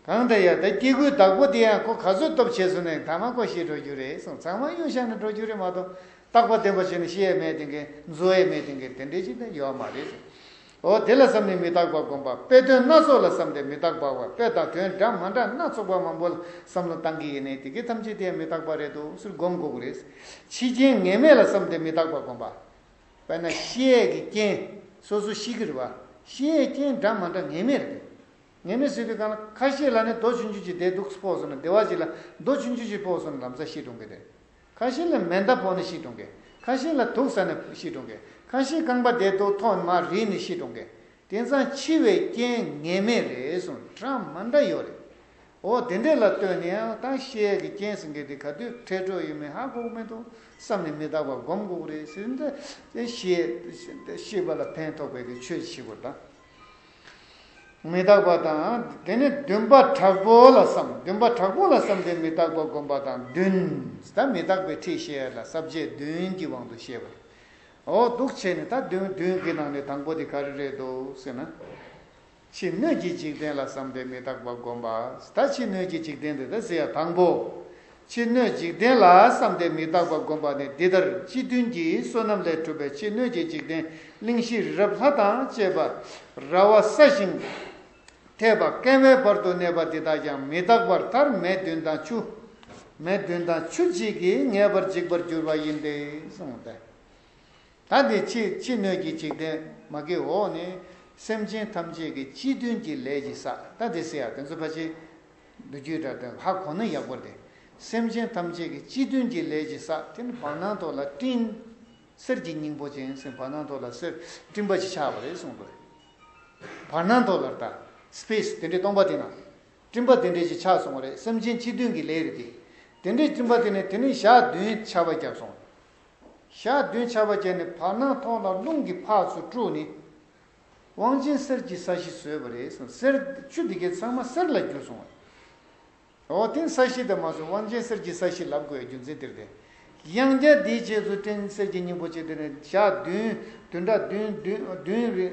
གང་ལྟར་ཡང་ད་སྐྱེ་དགུའི་བདག་པོ་དེ་ཡང་ཁོ་ག་ཚོད་སྟོབས་ཆེ་སོང་ནས་ཐ་མ་ཁོ་ཤི་འགྲོ་རྒྱུ་རེད་གསུངས། ཚང་མ་གཡུལ་བཞག་ནས་འགྲོ་རྒྱུ་རེད་མ་གཏོགས། རྟག་པ་བརྟན་པོ་བྱས་ནས་ཤི་ཡས་མེད་དེ་གས། འཛོལ་ཡས་མེད་དེ་གས། དེ་འདྲའི་ཅིག་ད་ཡོད་མ་རེད་གསུངས། འོ་དེ་ལ་བསམ་ནས་མི་རྟག་པ་བསྒོམ་པ། དཔེ་དོན་སྣ་ཚོགས་ལ་བསམ་སྟེ་མི་རྟག་པ་བ། དཔེ་དང་དོན་འདྲ་མ་འདྲ་སྣ་ཚོགས་པ་མང་པོ་ལ་བསམ་བློ་བཏང་གི་ཡིན་ནའི་དེ་གས་ཐམས་ཅད་དེ་མི་རྟག་པ་རེད་འདུག་ཟེར་སྒོམ་དགོས་ཀྱི་རེད། འཆི་རྐྱེན་ངེས་མེད་ལ་བསམ་སྟེ་མི་རྟག་པ་བསྒོམ་པ། དཔེར་ན་ཤི་ཡས་ཀྱི་རྐྱེན། སོ་སོ་ཤི་གི་རེད་བ། ཤི་ཡས་རྐྱེན་འདྲ་མ་འདྲ་ངེས་མེད་རེད། ངེས་མེད་ཟེར་དུས་གང་ལ་ཁ་ཤས་ལ་ནི་རྡོ་ཆུང་ཆུང་ཅིག་བདེ་སྡུག་ཕོག་སོང་ན། བདེ་བ་ཅིག་ལ་རྡོ་ཆུང་ཆུང་ཅིག་ཕོག་སོང་ན་ལམ་སང་ཤི་འགྲོ་གི་རེད། ཁ་ཤས་ལ་མེ་མདའ་ཕོག་ནས་ཤི་འགྲོ་གི། ཁ་ཤས་ལ་དུག་ཟ་ནས་ཤི་འགྲོ་གི། ཁ་ཤས་རྐང་པ་བདེ་སྡུག་ཐོག་མར་རིལ་ནས་ཤི་འགྲོ་གི། དེང་སང་འཆི་བའི་རྐྱེན་ངེས་མེད་རེད་གསུངས། འདྲ་མ་འདྲ་ཡོད་རེད། འོ་དེ་འདྲས་ལ་ལྟོས་ནས་ཡང་ད་ཤི་ཡས་ཀྱི་རྐྱེན་ཟེར་མཁན་དེ་ག་དུས་འཕྲད་འགྲོ་ཡོད་མེད་ཧ་གོ་གི་མི་འདུག་བསམ་ནས་མི་རྟག་པ་སྒོམ་དགོས་ཀྱི་རེད་ཟེར་ནས། ཤི་ཤི་བ་ལ་ཕན་ཐོགས་པའི་གི་ཆོས་ཤིག་བྱེད་དགོས་དང་། མི་རྟག་པ་དང་། དེ་ནས་འདུན་པ་དྲག་པོ་ལ་བསམ། འདུན་པ་དྲག་པོ་ལ་བསམ་སྟེ་མི་རྟག་པ་བསྒོམ་པ་དང་། འདུན། ད་མི་རྟག་པའི་ཁྲིད་བཤད་ལ་ས་བཅད་བདུན་གྱི་དབང་དུ་བཤད་པ་རེད། འོ་འདུག་བྱས་ནས་ད་བདུན་བདུན་གྱི་ནང་ནས་དང་པོ་དེ་ག་རེ་རེད་འདུག་ཟེར་ན། ཕྱི་སྣོད་ཀྱི་འཇིག་རྟེན་ལ་བསམ་སྟེ་མི་རྟག་པ་བསྒོམ་པ། ད་ཕྱི་སྣོད་ཀྱི་འཇིག་རྟེན་དེ་ད་ཟེར་ཡ་དང་པོ། ཕྱི་སྣོད་འཇིག་རྟེན་ལ་བསམ་སྟེ་མི་རྟག་པ་བསྒོམ་པ་ནི། འདི་ལྟར་སྤྱི་མཐུན་གྱི་བསོད་ནམས་ལས་གྲུབ་པའི་ཕྱི་སྣོད་ཀྱི་འཇིག་རྟེན་གླིང་བཞི་རི་རབ་ལྷ་དང་བཅས་པ། ར་བ་ས་ཞིང་། ཐལ་བ་བསྐལ་པའི་བར་དུ་གནས་པ་འདི་དག་ཀྱང་མི་རྟག་པར་ཐར། མེ་བདུན་དང་ཆུ། མེ་བདུན་དང་ཆུ་གཅིག་གིས་ངེས་པར་འཇིག་པར་འགྱུར་བ་ཡིན་ཏེ་གསུངས་ཏེ། ད་འདི་ཕྱི་ཕྱི་སྣོད་ཀྱི་འཇིག་རྟེན་མ་གི་འོག་ནས་སེམས་ཅན་ཐམས་ཅད་ཀྱི་སྤྱི་མཐུན་གྱི་ལས་ཀྱི་ས། ད་འདི་ཟེར་ཡ་དེ་ཚོ་ཕལ་ཆེར་ལོ་རྒྱུས་འདྲ་དེ་ཧ་གོ་ན་ཡག་པོ་རེད། སེམས་ཅན་ཐམས་ཅད་ཀྱི་སྤྱི་མཐུན་གྱི་ལས་ཀྱི་ས་དེ་ནི་བར་སྣང་ཐོག་ལ་སྤྲིན། གསེར་གྱི་སྙིང་པོ་ཅན་ཟེར། བར་སྣང་ཐོག་ལ་གསེར་སྤྲིན་པ་ཞིག་ཆགས་པ་རེད་གསུངས་པ་རེད། བར་སྣང་ཐོག་ལ་ད་སི་པེ་སི་དེ་འདྲའི་སྟོང་པ་དེ་ན་སྤྲིན་པ་དེ་འདྲའི་ཞིག་ཆགས་སོང་བ་རེད། སེམས་ཅན་སྤྱི་མཐུན་གྱི་ལས་རེད་དེ། དེ་འདྲའི་སྤྲིན་པ་དེ་ནི་དེ་ནི་ཞག་བདུན་ཆར་པ་བརྒྱབ་སོང་། ཞག་བདུན་ཆར་པ་བརྒྱབ་ནས་བར་སྣང་ཐོག་ལ་རླུང་གིས་ཕར་ཚུར་དཀྲུགས་ནས། དབང་ཆེན་གསེར་གྱི་ས་གཞི་བཟོས་པ་རེད་གསུངས། གསེར་ཆུ་འདི་གའི་ཚང་མ་གསེར་ལ་གྱུར་སོང་བ་རེད། འོ་དེ་ས་གཞི་དེ་མ་བཟོས། དབང་ཆེན་གསེར་གྱི་ས་གཞི་ལབ་དགོས་རྒྱུ་མཚན་དེ་རེད་དེ། ཡང་བསྐྱར་དེའི་རྗེས་སུ་སྤྲིན་གསེར་གྱི་སྙིང་པོ་ཅན་དེ་ནི་ཞག་བདུན་བདུན་ཕྲག་བདུན་བདུན་བདུན་རེ་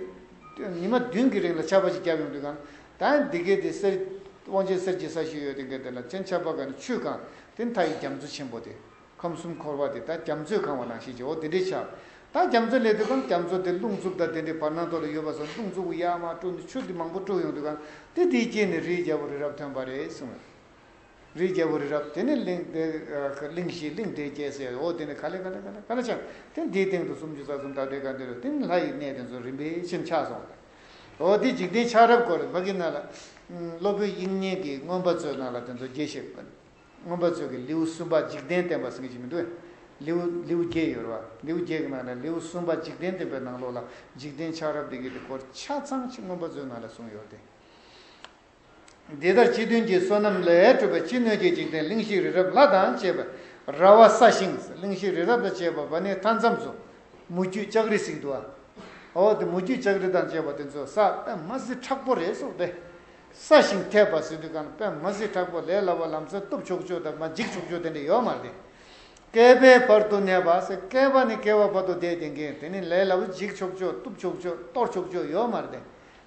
ཉི་མ་བདུན་གྱི་རིང་ལ་ཆར་པ་ཞིག་བརྒྱབ་ཡོང་དུས་གང་ད་འདི་གའི་དེ་གསེར་དབང་ཆེན་གསེར་གྱི་ས་གཞི་ཡོད་དེ་གའི་དེ་ལ་སྤྲིན་ཆར་པ་གང་ནས་ཆུ་གང་དེ་མཐའ་ཡི་རྒྱ་མཚོ་ཆེན་པོ་དེ། ཁམས་གསུམ་འཁོར་བ་དེ་ད་རྒྱ་མཚོས་གང་བ་ནང་བཞིན་གྱི་འོ་དེ་འདྲའི་ཆགས། ད་རྒྱ་མཚོ་སླེབས་དུས་གང་རྒྱ་མཚོ་དེ་རླུང་འཚུབ་དང་དེ་འདྲའི་བར་སྣང་ཐོག་ལ་ཡོད་པ་སོགས་རླུང་འཚུབ་ཡར་མར་དཀྲུགས་ནས་ཆུ་དེ་མང་པོ་དཀྲུགས་ཡོང་དུས་གང་དེ་དེའི་རྐྱེན་ནས་རིའི་རྒྱལ་པོ་རི་རབ་ཐོན་པ་རེད་གསུངས། རིའི་རྒྱལ་པོ་རི་རབ་དེ་ནས་གླིང་དེ་གླིང་བཞི་གླིང་བགྲེས་བརྒྱད་ཟེར། འོ་དེ་ནས་ག་ལེ་ག་ལེ་ག་ལེ་ག་ལེ་ཆགས། དེ་འདིའི་སྟེང་དུ་སུམ་ཅུ་རྩ་གསུམ་དག་སྒྲའི་སྒང་དེ་རུ་དེ་ནས་ལྷ་ཡི་གནས་དེ་ཚོ་རིམ་པས་ཕྱིན་ཆགས་སོང་། འོ་དེ་འཇིག་རྟེན་ཆགས་རབས་སྐོར་ཕ་གི་ནང་ལ་སློབ་དཔོན་དབྱིག་གཉེན་གྱི་མངོན་པ་མཛོད་ནང་ལ་དེ་ཚོ་རྒྱས་བཤད། མངོན་པ་མཛོད་ཀྱི་ལེའུ་གསུམ་པ་འཇིག་རྟེན་བསྟན་པ་ཟེར་མཁན་ཅིག་མི་འདུག་ལེའུ་ལེའུ་བརྒྱད་ཡོད་རེད་བ། ལེའུ་བརྒྱད་ཀྱི་ནང་ནས་ལེའུ་གསུམ་པ་འཇིག་རྟེན་བསྟན་པའི་ནང་ལོགས་ལ་འཇིག་རྟེན་ཆགས་རབས་འདི་གའི་དེ་སྐོར་ཆ་ཚང་ཅིག་མངོན་པ་མཛོད་ནང་ལ་གསུངས་ཡོད་དེ། འདི་ལྟར་སྤྱི་མཐུན་གྱི་བསོད་ནམས་ལས་གྲུབ་པའི་ཕྱི་སྣོད་ཀྱི་འཇིག་རྟེན་གླིང་བཞི་རི་རབ་ལྷ་དང་བཅས་པ། ར་བ་ས་ཞིང་། གླིང་བཞི་རི་རབ་དང་བཅས་པ་བ་ནི་མཐའ་མཚམས་སུ། མུ་ཁྱུད་ལྕགས་རི་ཟེར་གྱི་འདུག་ཨ། འོ་དེ་མུ་ཁྱུད་ལྕགས་རི་དང་བཅས་པ་དེ་ཚོ་ས་དཔེ་མ་སྲིད་མཁྲེགས་པོ་རེད་གསུངས་ཏེ། ས་ཞིང་ཐལ་བ་ཟེར་དུས་གང་དཔེ་མ་སྲིད་མཁྲེགས་པོ་ལས་སླ་བ་ལམ་སེང་གཏུབ་ཆོག་ཆོག་དང་མར་འཇིག་ཆོག་ཆོག་དེ་འདྲ་ཡོད་མ་རེད། བསྐལ་པའི་བར་དུ་གནས་པ་ཟེར། བསྐལ་པ་ནས་བསྐལ་བ་བར་དུ་བསྡད་དེ་འགས་དེ་ནི་ལས་སླ་པོ་འཇིག་ཆོག་ཆོག་གཏུབ་ཆོག་ཆོག་གཏོར་ཆོག་ཆོག་ཡོད་མ་རེད་དེ།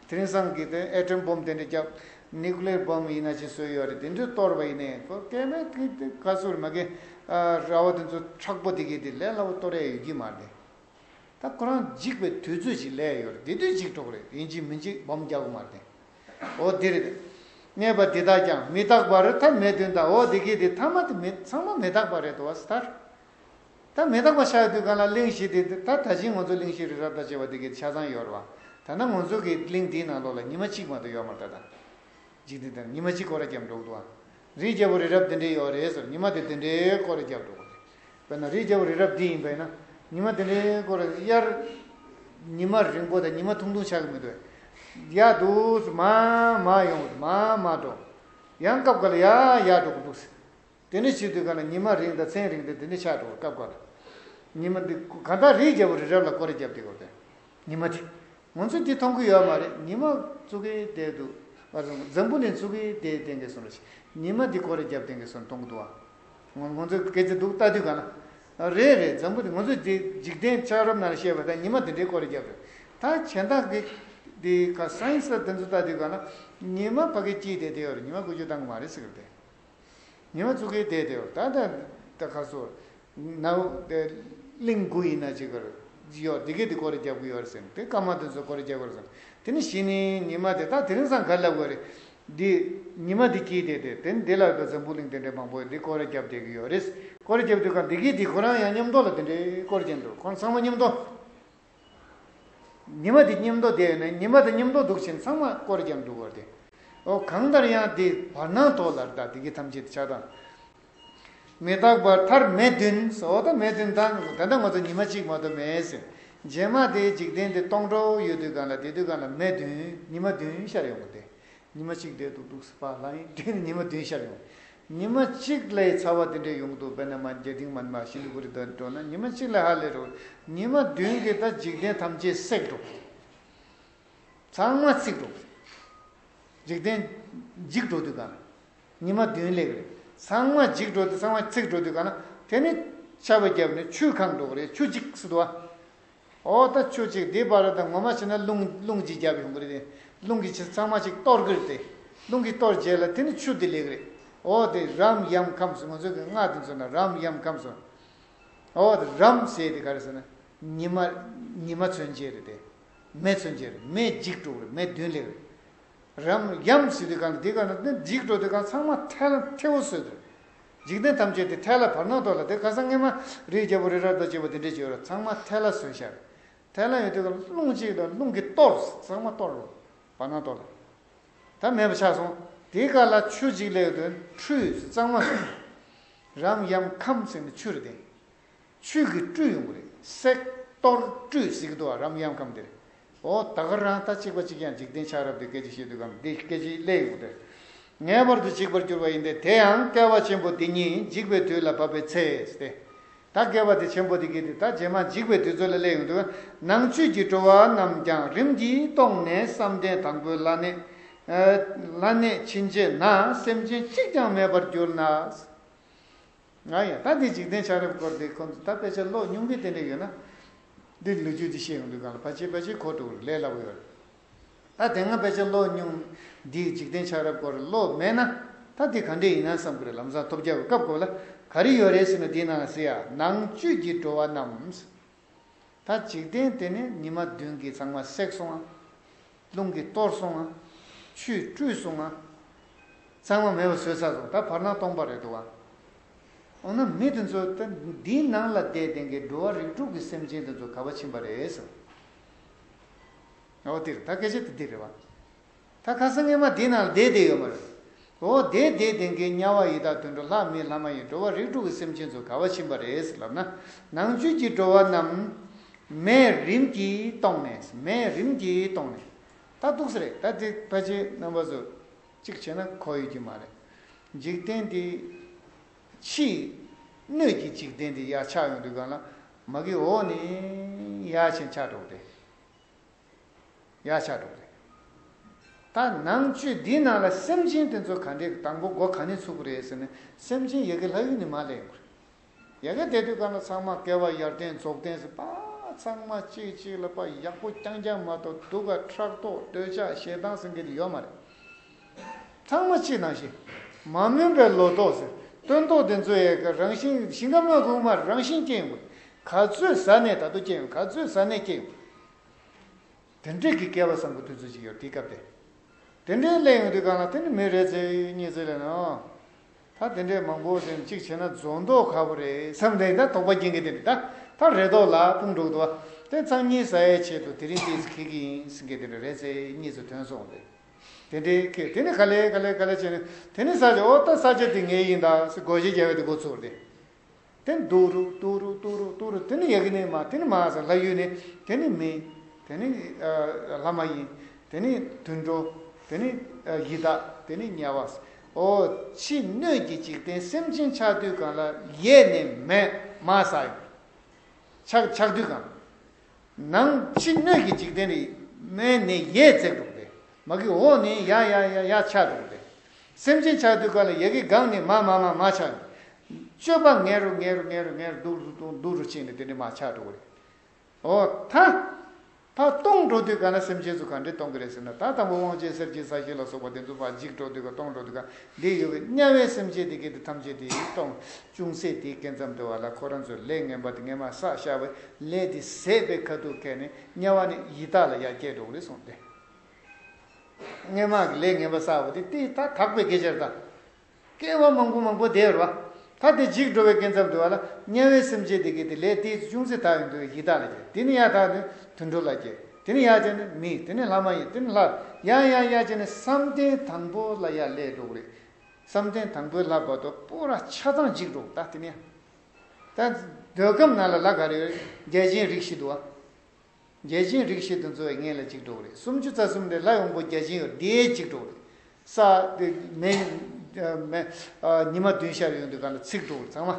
དེང་སང་གི་དེ་ཨེ་ཊོམ་བྷོམ་དེ་འདྲ་བརྒྱབ། ནིའུ་ཀི་ལི་ཡར་བྷོམ་ཡིན་ན་ཅི་བཟོས་ཡོད་རེད། དེ་འདྲ་གཏོར་བ་ཡིན་ནའི་ཁོ་བསྐལ་པའི་གི་དེ་ག་ཚོད་མ་གི་ར་བ་དེ་ཚོ་མཁྲེགས་པོ་དེ་གི་དེ་ལས་སླ་པོ་གཏོར་ཡ་ཡོད་ཀྱི་མ་རེད་དེ། ད་ཁོ་རང་འཇིག་པའི་དུས་ཚོད་ཅིག་སླེབས་ཡོད་རེད། དེ་དུས་འཇིག་འགྲོ་གི་རེད། ཡིན་གཅིག་མིན་གཅིག་བྷོམ་རྒྱག་གི་མ་རེད་དེ། འོ་དེ་རེད། གནས་པ་འདི་དག་ཀྱང་མི་རྟག་པར་ཐ་མེད་དོན་དང་། འོ་དེ་གི་དེ་ཐ་མ་དེ་མི་ཚང་མ་མི་རྟག་པ་རེད་དོ་ཟེར། ད་མི་རྟག་པ་ཆགས་དུས་གང་ལ་གླིང་བཞི་དེ་ད་ད་ཅིང་ང་ཚོ་གླིང་བཞི་རི་རབ་དང་བཅས་པ་དེ་གི་ཆ་ཚང་ཡོད་རེད་བ། ད་ནང་ང་ཚོ་གི་གླིང་དེའི་ནང་ལོགས་ལ་ཉི་མ་གཅིག་མ་གཏོགས་ཡོད་མ་རེད་ད། ད་འཇིག་རྟེན་དེར་ཉི་མ་གཅིག་སྐོར་ར་བརྒྱབ་འགྲོ་གི་འདུག་བ། རིའི་རྒྱལ་པོ་རི་རབ་དེ་འདྲའི་ཡོད་རེད་ཟེར། ཉི་མ་དེ་དེ་འདྲའི་སྐོར་ར་བརྒྱབ་འགྲོ་གི་རེད། དཔེར་ན་རིའི་རྒྱལ་པོ་རི་རབ་འདི་ཡིན་པས་ན། ཉི་མ་དེ་འདྲའི་སྐོར་ར་དབྱར། ཉི་མ་རིང་པོ་དང་ཉི་མ་ཐུང་ཐུང་ཆགས་ཀྱི་མི་འདུག་ཡ་འདུག་སེ་མར་མར་ཡོང་གི་འདུག་མར་མར་འགྲོ། ཡང་སྐབས་འགའ་ལ་ཡར་ཡར་འགྲོ་གི་འདུག་སེ། དེ་འདྲ་བྱེད་དུས་གང་ལ་ཉི་མ་རིང་དང་མཚན་རིང་དེ་དེ་འདྲ་ཆགས་འགྲོ་གི། སྐབས་འགའ་ལ། ཉི་མ་འདི་གང་ལྟར་རིའི་རྒྱལ་པོ་རི་རབ་ལ་སྐོར་ར་བརྒྱབ་བསྡད་ཡོད་རེད། ཉི་མ་དེ། ང་ཚོས་འདི་མཐོང་གི་ཡོད་མ་རེད། ཉི་མ་ཙུག་གེ་བསྡད་འདུག་ཨ་རུང་འཛམ་བུ་གླིང་ཙུག་གེ་བསྡད་བསྡད་མཁན་སོང་རེད། ཉི་མ་འདི་སྐོར་ར་བརྒྱབ་བསྡད་མཁན་སོང་མཐོང་གི་འདུག་ཨ། ང་ང་ཚོས་སྐད་ཆ་འདུག་ལྟ་དུས་གང་ལ། རེད་རེད། འཛམ་བུ་གླིང་ང་ཚོས་འདི་འཇིག་རྟེན་ཆགས་རབས་ནང་བཤད་པ་ལྟར་ཉི་མ་འདི་འདྲའི་སྐོར་ར་བརྒྱབ་རེད། ད་གཞན་དག་གི་འདི་ག་སའེན་སི་དེ་ཚོ་ལྟ་དུས་གང་ལ། ཉི་མ་ཕ་གི་སྐྱིད་བསྡད་བསྡད་ཡོད་རེད། ཉི་མ་འགུལ་སྐྱོད་བཏང་གི་མ་རེད་ཟེར་གི་རེད་དེ། ཉི་མ་ཙུག་གེ་བསྡད་དེ་ད་ད་ད་ག་སོ། ནའུ་དེ་གླིང་དགུ་ཡིན་ན་ཅིག་གར་ཡོད། དེ་གས་དེ་སྐོར་ར་རྒྱབ་གི་ཡོད་རེད་ཟེར། དེ་སྐར་མ་དེ་ཚོ་སྐོར་ར་རྒྱབ་གི་ཡོད་རེད་ཟེར། དེ་ནི་གཞི་ནས་ཉི་མ་དེ་ད་དེ་རིང་སང་ག་ལབ་དགོས་རེད། འདི་ཉི་མ་དེ་སྐྱིད་བསྡད་དེ་དེ་འདི་ལ་ད་འཛམ་བུ་གླིང་དེ་འདྲའི་མང་པོ་འདི་སྐོར་ར་རྒྱབ་བསྡད་གི་ཡོད་རེད། སྐོར་ར་རྒྱབ་དུས་གང་དེ་གས་དེ་ཁོ་རང་ཡང་མཉམ་དུ་ལ་དེ་འདྲའི་སྐོར་རྒྱབ་འགྲོ། ཁོང་ཚང་མ་མཉམ་དུ། ཉི་མ་དེ་མཉམ་དུ་བསྡད་ཡོད་ན་ཉི་མ་དེ་མཉམ་དུ་འདུག་ཕྱིན་ཚང་མ་སྐོར་རྒྱབ་འགྲོ་གི་རེད། ཨོ་གང་ལྟར་ཡང་དེ་བར་སྣང་དོ་ལ་ད་དེ་གི་ཐམས་ཅད་ཆགས་སྡང་། མི་རྟག་པར་ཐར་མེ་བདུན་ཟེར། ཨོ་ད་མེ་བདུན་དང་ད་ལྟ་ང་ཚོ་ཉི་མ་གཅིག་མ་གཏོགས་མེད་ཟེར། རྗེས་མ་དེ་འཇིག་རྟེན་དེ་སྟོང་འགྲོ་ཡོད་དུས་གང་ལ་དེ་དུས་གང་ལ་མེ་བདུན་ཉི་མ་བདུན་ཤར་ཡོང་གི་རེད། ཉི་མ་གཅིག་བསྡད་འདུག་འདུག་སེ་ཕར་ལངས་ཡིན་དེ་ནི་ཉི་མ་བདུན་ཤར་ཡོང་། ཉི་མ་གཅིག་ལས་ཚ་བ་དེ་འདྲས་ཡོང་གི་འདུག་དཔེར་ན་མ་རྒྱ་ཏིང་མན་མ་ཤིན་ཏུ་ཀུ་རི་དོན་འགྲོ་ན་ཉི་མ་གཅིག་ལས་ཧ་ལས་འགྲོ། ཉི་མ་བདུན་གྱིས་ད་འཇིག་རྟེན་ཐམས་ཅད་བསྲེགས་འགྲོ། ཚང་མ་ཚིག་འགྲོ། འཇིག་རྟེན་འཇིག་འགྲོ་དུས་གང་ལ། ཉི་མ་བདུན་ལས་རེད། ཚང་མ་འཇིག་འགྲོ་དུས་ཚང་མ་ཚིག་འགྲོ་དུས་གང་ལ་དེ་ནི་ཆར་པ་བརྒྱབ་ནས་ཆུ་གང་འགྲོ་གི་རེད། ཆུ་གཅིག་སུ་དུ་བ། ཨོ་ད་ཆུ་གཅིག་འདི་བར་དང་ངོ་མ་བྱས་ན་རླུང་རླུང་གཅིག་རྒྱབ་ཡོང་གི་རེད་དེ། རླུང་གིས་ཆུ་ཚང་མ་གཅིག་གཏོར་གི་རེད་དེ། རླུང་གིས་གཏོར་རྗེས་ལ་དེ་ནི་ཆུ་དེ་ལེགས་རེད། ཨོ་དེ་རམ་ཡམ་ཁམས་སུ་ང་ཚོ་གི་སྔགས་དེ་ཚོ་ན་རམ་ཡམ་ཁམས་སུ། ཨོ་དེ་རམ་ཟེར་དེ་ག་རེ་ཟེར་ན། ཉི་མ་ཉི་མ་མཚོན་བྱེད་རེད་དེ། མེ་མཚོན་བྱེད་རེད། མེ་འཇིག་འགྲོ་གི་རེད། མེ་བདུན་ལེགས་རེད། རམ་ཡམ་ཟེར་དུས་གང་ལ་འདི་ག་ན་འདི་འཇིག་འགྲོ་དུས་གང་ཚང་མ་ཐལ་ཐལ་བོ་བཟོས་འདུག་འཇིག་རྟེན་ཐམས་ཅད་དེ་ཐལ་ལ་བར་སྣང་དོ་ལ་དེ་ཁ་སང་སྔས་མ་རིའི་རྒྱལ་པོ་རི་རབ་དང་བཅས་པ་དེ་འདྲས་བྱས་ཡོད་ར་ཚང་མ་ཐལ་ལ་བཟོས་ཤག་ཐལ་ལ་ཡོད་དུས་གང་རླུང་གཅིག་དང་རླུང་གིས་གཏོར་ཚང་མ་གཏོར་རོ་བར་སྣང་དོ་ལ། ད་མེད་པ་ཆགས་སོང་། དེ་ག་ལ་ཆུ་གཅིག་ལས་ཡོད་དུས་འཁྲུས་གཙང་མ་སོང་། རམ་ཡམ་ཁམས་ཟེར་ནས་ཆུ་རེད་དེ། ཆུ་གིས་བཀྲུས་ཡོང་གི་རེད། བསྲེགས་གཏོར་བཀྲུས་ཟེར་གི་འདུག་བ། རམ་ཡམ་ཁམས་དེར། འོ་ད་ག་རང་ད་གཅིག་པ་གཅིག་ཡང་འཇིག་རྟེན་ཆགས་རབས་དེ་སྐད་ཆ་བཤད་དུས་གམ་འདི་སྐད་ཆ་སླེབས་ཡོང་གི་རེད། ངེས་པར་དུ་འཇིག་པར་འགྱུར་བ་ཡིན་ཏེ། དེ་ཡང་བསྐལ་པ་ཆེན་པོ་འདི་ཉིད་འཇིག་པའི་དུས་ལ་བབ་པའི་ཚེ་སྟེ། ད་བསྐལ་པ་དེ་ཆེན་པོ་དེ་གི་དེ་ད་རྗེས་མ་འཇིག་པའི་དུས་ཚོད་ལ་སླེབས་ཡོང་དུས་ནང་བཅུད་ཀྱི་འགྲོ་བ་རྣམས་ཀྱང་རིམ་གྱིས་སྟོངས་ནས་བསམ་གཏན་དང་པོའི་བླ་གནས། བླ་གནས་ཕྱིན་ཆད་ན་སེམས་ཅན་གཅིག་ཀྱང་མེད་པར་གྱུར་ན། ང་ཡང་ད་འདི་འཇིག་རྟེན་ཆགས་རབས་སྐོར་འདི་ཁོང་ཚོ་ད་དཔེ་ཆ་ཀློག་མྱོང་མཁན་དེ་འདྲ་ཡོད་ན། འདི་ལོ་རྒྱུས་འདི་བཤད་ཡོང་དུས་གང་ལ་ཕལ་ཆེར་ཕལ་ཆེར་གོ་འགྲོ་གི་རེད། ལས་སླ་པོ་ཡོད་རེད། ད་དེ་སྔ་དཔེ་ཆ་ཀློག་མྱོང་འདི་འཇིག་རྟེན་ཆགས་རབས་སྐོར་ཀློག་མེད་ན་ད་འདི་ག་འདྲས་ཡིན་ན་བསམ་གི་རེད། ལམ་སང་ཐོབ་རྒྱག་གི་སྐབས་སྐོར་ལ་ག་རེ་ཡོད་རེད་ཟེར་ན་འདིའི་ནང་ལ་ཟེར་ཡ་ནང་བཅུད་ཀྱི་འགྲོ་བ་རྣམས། ད་འཇིག་རྟེན་དེ་ནི་ཉི་མ་བདུན་གྱིས་ཚང་མ་བསྲེགས་སོང་ང་། རླུང་གིས་གཏོར་སོང་ང་། ཆུས་བཀྲུས་སོང་ང་། ཚང་མ་མེད་པ་བཟོས་ཚར་སོང་། ད་བར་སྣང་སྟོང་པ་རེད་འདུག་བ། འོ་ན་མི་དེ་ཚོ་ད་འདིའི་ནང་ལ་བསྡད་བསྡད་མཁན་འགྲོ་བ་རིགས་དྲུག་གི་སེམས་ཅན་དེ་ཚོ་ག་པར་ཕྱིན་པ་རེད་ཟེར། འོ་དེ་རེད། ད་སྐད་ཆ་དེ་འདི་རེད་བ། ད་ཁ་སང་སྔས་མ་འདི་ནང་བསྡད་བསྡད་ཡོད་མ་རེད། འོ་བསྡད་བསྡད་བསྡད་མཁན་དམྱལ་བ་ཡི་དྭགས་དུད་འགྲོ་ལྷ་མི་ལྷ་མ་ཡིན་འགྲོ་བ་རིགས་དྲུག་གི་སེམས་ཅན་ཚོ་ག་པར་ཕྱིན་པ་རེད་ཟེར་ལབ་ན། ནང་བཅུད་ཀྱི་འགྲོ་བ་རྣམས་མེ་རིམ་གྱིས་སྟོངས་ནས། མེ་རིམ་གྱིས་སྟོངས་ནས། ད་འདུག་སེ་རེད། ད་དེ་ཕལ་ཆེར་རྣམ་པ་ཚོ་གཅིག་བྱས་ན་གོ་ཡོད་ཀྱི་མ་རེད། འཇིག་རྟེན་འདི་ཕྱིའི་སྣོད་ཀྱི་འཇིག་རྟེན་འདི་ཡར་ཆགས་ཡོང་དུས་གང་ལ་མ་གི་འོག་ནས་ཡར་ཕྱིན་ཆགས་འགྲོ་གི་རེད། ཡར་ཆགས་འགྲོ་གི་རེད། ད་ནང་བཅུད་འདིའི་ནང་ལ་སེམས་ཅན་དེ་ཚོ་ག་འདྲས་དང་པོ་འགོ་ག་ནས་ཚུགས་ཀྱི་རེད་ཟེར་ན་སེམས་ཅན་ཡ་གི་ལྷ་ཡུལ་ནས་མར་སླེབས་ཡོང་གི་རེད། ཡ་གི་དེ་དུས་གང་ལ་ཚང་མ་སྐལ་བ་ཡར་ལྡན་རྫོགས་ལྡན་ཟེར་པ། ཚང་མ་གཅིག་གཅིག་ལ་པ་ཡག་པོ་རྐྱང་རྐྱང་མ་གཏོགས་སྡུག་ག་ཕྲག་དོག་འདོད་ཆགས་ཞེ་སྡང་ཟེར་མཁན་དེ་ཡོད་མ་རེད། ཚང་མ་གཅིག་ནང་བཞིན། མ་སྨོན་པའི་ལོ་ཏོག་ཟེར། སྟོན་ཐོག་དེ་ཚོ་ཡས་ཀྱི་རང་བཞིན་ཞིང་ཁམས་ལ་གོང་མ་རང་བཞིན་སྐྱེ་ཡོང་གི། ག་ཚོད་ཟ་ནས་ད་དུང་སྐྱེ་ཡོང་། ག་ཚོད་ཟ་ནས་སྐྱེ་ཡོང་། དེ་འདྲས་ཀྱི་སྐལ་བ་བཟང་པོ་དེ་ཚོ་ཅིག་ཡོད་དེའི་སྐབས་དེ། དེ་འདྲས་སླེབས་ཡོང་དུས་གང་ལ་དེ་ནི་མི་རེ་ཚེ་གཉིས་ཚེ་ལས་ནོ། ད་དེ་འདྲས་མང་པོ་ཟེར་ནས་གཅིག་བྱས་ན་རྫོགས་མདོག་ཁ་པོ་རེད་བསམ་དེ། ད་དོགས་པ་སྐྱེ་མཁན་དེ་འདྲས། ད་ད་རེ་དོགས་ལ་སྤུངས་འགྲོ་གི་འདུག་བ། དེ་ཚང་གཉིས་ཟ་ཡའི་ཆེད་དུ་དེ་རིང་ཏོག་ཙམ་འཁྱེར་གྱི་ཡིན་ཟེར་མཁན་དེ་འདྲས་རེ་ཚེ་གཉིས་ཚེ་ཐོན་སོང་རེད། དེ་འདྲའི་ཁེ་དེ་ནི་ག་ལེ་ག་ལེ་ག་ལེ་བྱས་ནས། དེ་ནི་ས་ཆ་འོ་ད་ས་ཆ་དེ་ངའི་ཡིན་ད་ཟེར་སྒོ་ཕྱེ་རྒྱག་པའི་དེ་འགོ་ཚུགས་རེད། དེ་ནི་ཏུ་རུ་ཏུ་རུ་ཏུ་རུ་ཏུ་རུ། དེ་ནི་ཡ་གི་ནས་མ། དེ་ནི་མ་ཟེར་ལྷ་ཡུལ་ནས། དེ་ནི་མི། དེ་ནི་ཨ་ལྷ་མ་ཡིན། དེ་ནི་དུད་འགྲོ། དེ་ནི་ཨ་ཡི་དྭགས། དེ་ནི་དམྱལ་བ། འོ་ཕྱི་སྣོད་ཀྱི་འཇིག་རྟེན་སེམས་ཅན་ཆགས་དུས་གང་ལ་ཡས་ནས་མས་མ་ཟ་ཡོང་། ཆགས་ཆགས་དུས་གང་། ནང་ཕྱི་སྣོད་ཀྱི་འཇིག་རྟེན་རེད། མས་ནས་ཡས་བརྩེགས་འགྲོ་གི་རེད། མ་གི་འོག་ནས་ཡ་ཡ་ཡ་ཡ་ཆགས་འགྲོ་གི་རེད། སེམས་ཅན་ཆགས་དུས་གང་ལ་ཡ་གི་སྒང་ནས་མ་མ་མ་མ་ཆགས་ཡོང་། སྤྱོད་པ་ངན་རུ་ངན་རུ་ངན་རུ་ངན་རུ་སྡུག་རུ་སྡུག་སྡུག་རུ་ཕྱིན་ནས་དེ་འདྲ་མ་ཆགས་འགྲོ་གི་རེད། འོ་ད། ད་སྟོང་འགྲོ་དུས་གང་ལ་སེམས་ཅན་ཚོ་ག་འདྲས་སྟོང་གི་རེད་ཟེར་ན། ད་དང་པོ་དབང་ཆེན་གསེར་གྱི་ས་གཞི་ལ་སོགས་པ་དེ་ཚོ་ཕར་འཇིག་འགྲོ་དུས་ག་སྟོང་འགྲོ་དུས་ག་འདི་ཡོད་གི་དམྱལ་བའི་སེམས་ཅན་དེ་གའི་དེ་ཐམས་ཅད་དེ་སྟོང་། ཅུང་ཟད་དེའི་སྐབས་མཚམས་དེ་བ་ལ་ཁོ་རང་ཚོས་ལས་ངན་པ་དེ་སྔས་མ་བསགས་བཞག་པའི་ལས་དེ་ཟད་པའི་ཁ་ཐུག་ཁེལ་ནས་དམྱལ་བ་ནས་ཡི་དྭགས་ལ་ཡར་སྐྱེས་འགྲོ་གི་རེད་གསུངས་ཏེ། སྔས་མ་གི་ལས་ངན་པ་བསགས་པ་དེ་དེ་ད་དག་པའི་སྐད་ཆ་རེད་ད། སྐྱེ་བ་མང་པོ་མང་པོ་བསྡད་ཡོད་རེད་བ། ད་དེ་འཇིག་འགྲོ་བའི་སྐབས་མཚམས་དེ་བ་ལ་དམྱལ་བའི་སེམས་ཅན་དེ་གའི་དེ་ལས་དེ་ཅུང་ཟད་དག་ཡོང་དུས་ཡི་དྭགས་ལ་སྐྱེས། དེ་ནས་ཡར་དག་ནས་དུད་འགྲོ་ལ་སྐྱེས། དེ་ནས་ཡར་བྱས་ནས་མི། དེ་ནས་ལྷ་མ་ཡིན། དེ་ནས་ལྷ། ཡར་ཡར་ཡར་བྱས་ནས་བསམ་གཏན་དང་པོ་ལ་ཡར་སླེབས་འགྲོ་གི་རེད། བསམ་གཏན་དང་པོའི་ལྷ་བར་དུ་པོ་ར་ཆ་ཚང་འཇིག་འགྲོ། ད་དེ་ནས་ད་འདོད་ཁམས་ནང་ལ་ལྷ་ག་རེ་ཡོད། བརྒྱ་བྱིན་རིགས་བཞི་འདུག་བ། བརྒྱ་བྱིན་རིགས་བཞི་དེ་ཚོ་ཡི་སྔོན་ལ་འཇིག་འགྲོ་གི་རེད། སུམ་ཅུ་རྩ་གསུམ་ནས་ལྷ་ཡོངས་པོ་བརྒྱ་བྱིན་ཡོད་དེ་འཇིག་འགྲོ་གི་རེད། ས་དེ་མེ་མེ་ཉི་མ་བདུན་ཤར་ཡོང་དུས་ག་ལ་ཚིག་འགྲོ་གི་རེད་ཚང་མ།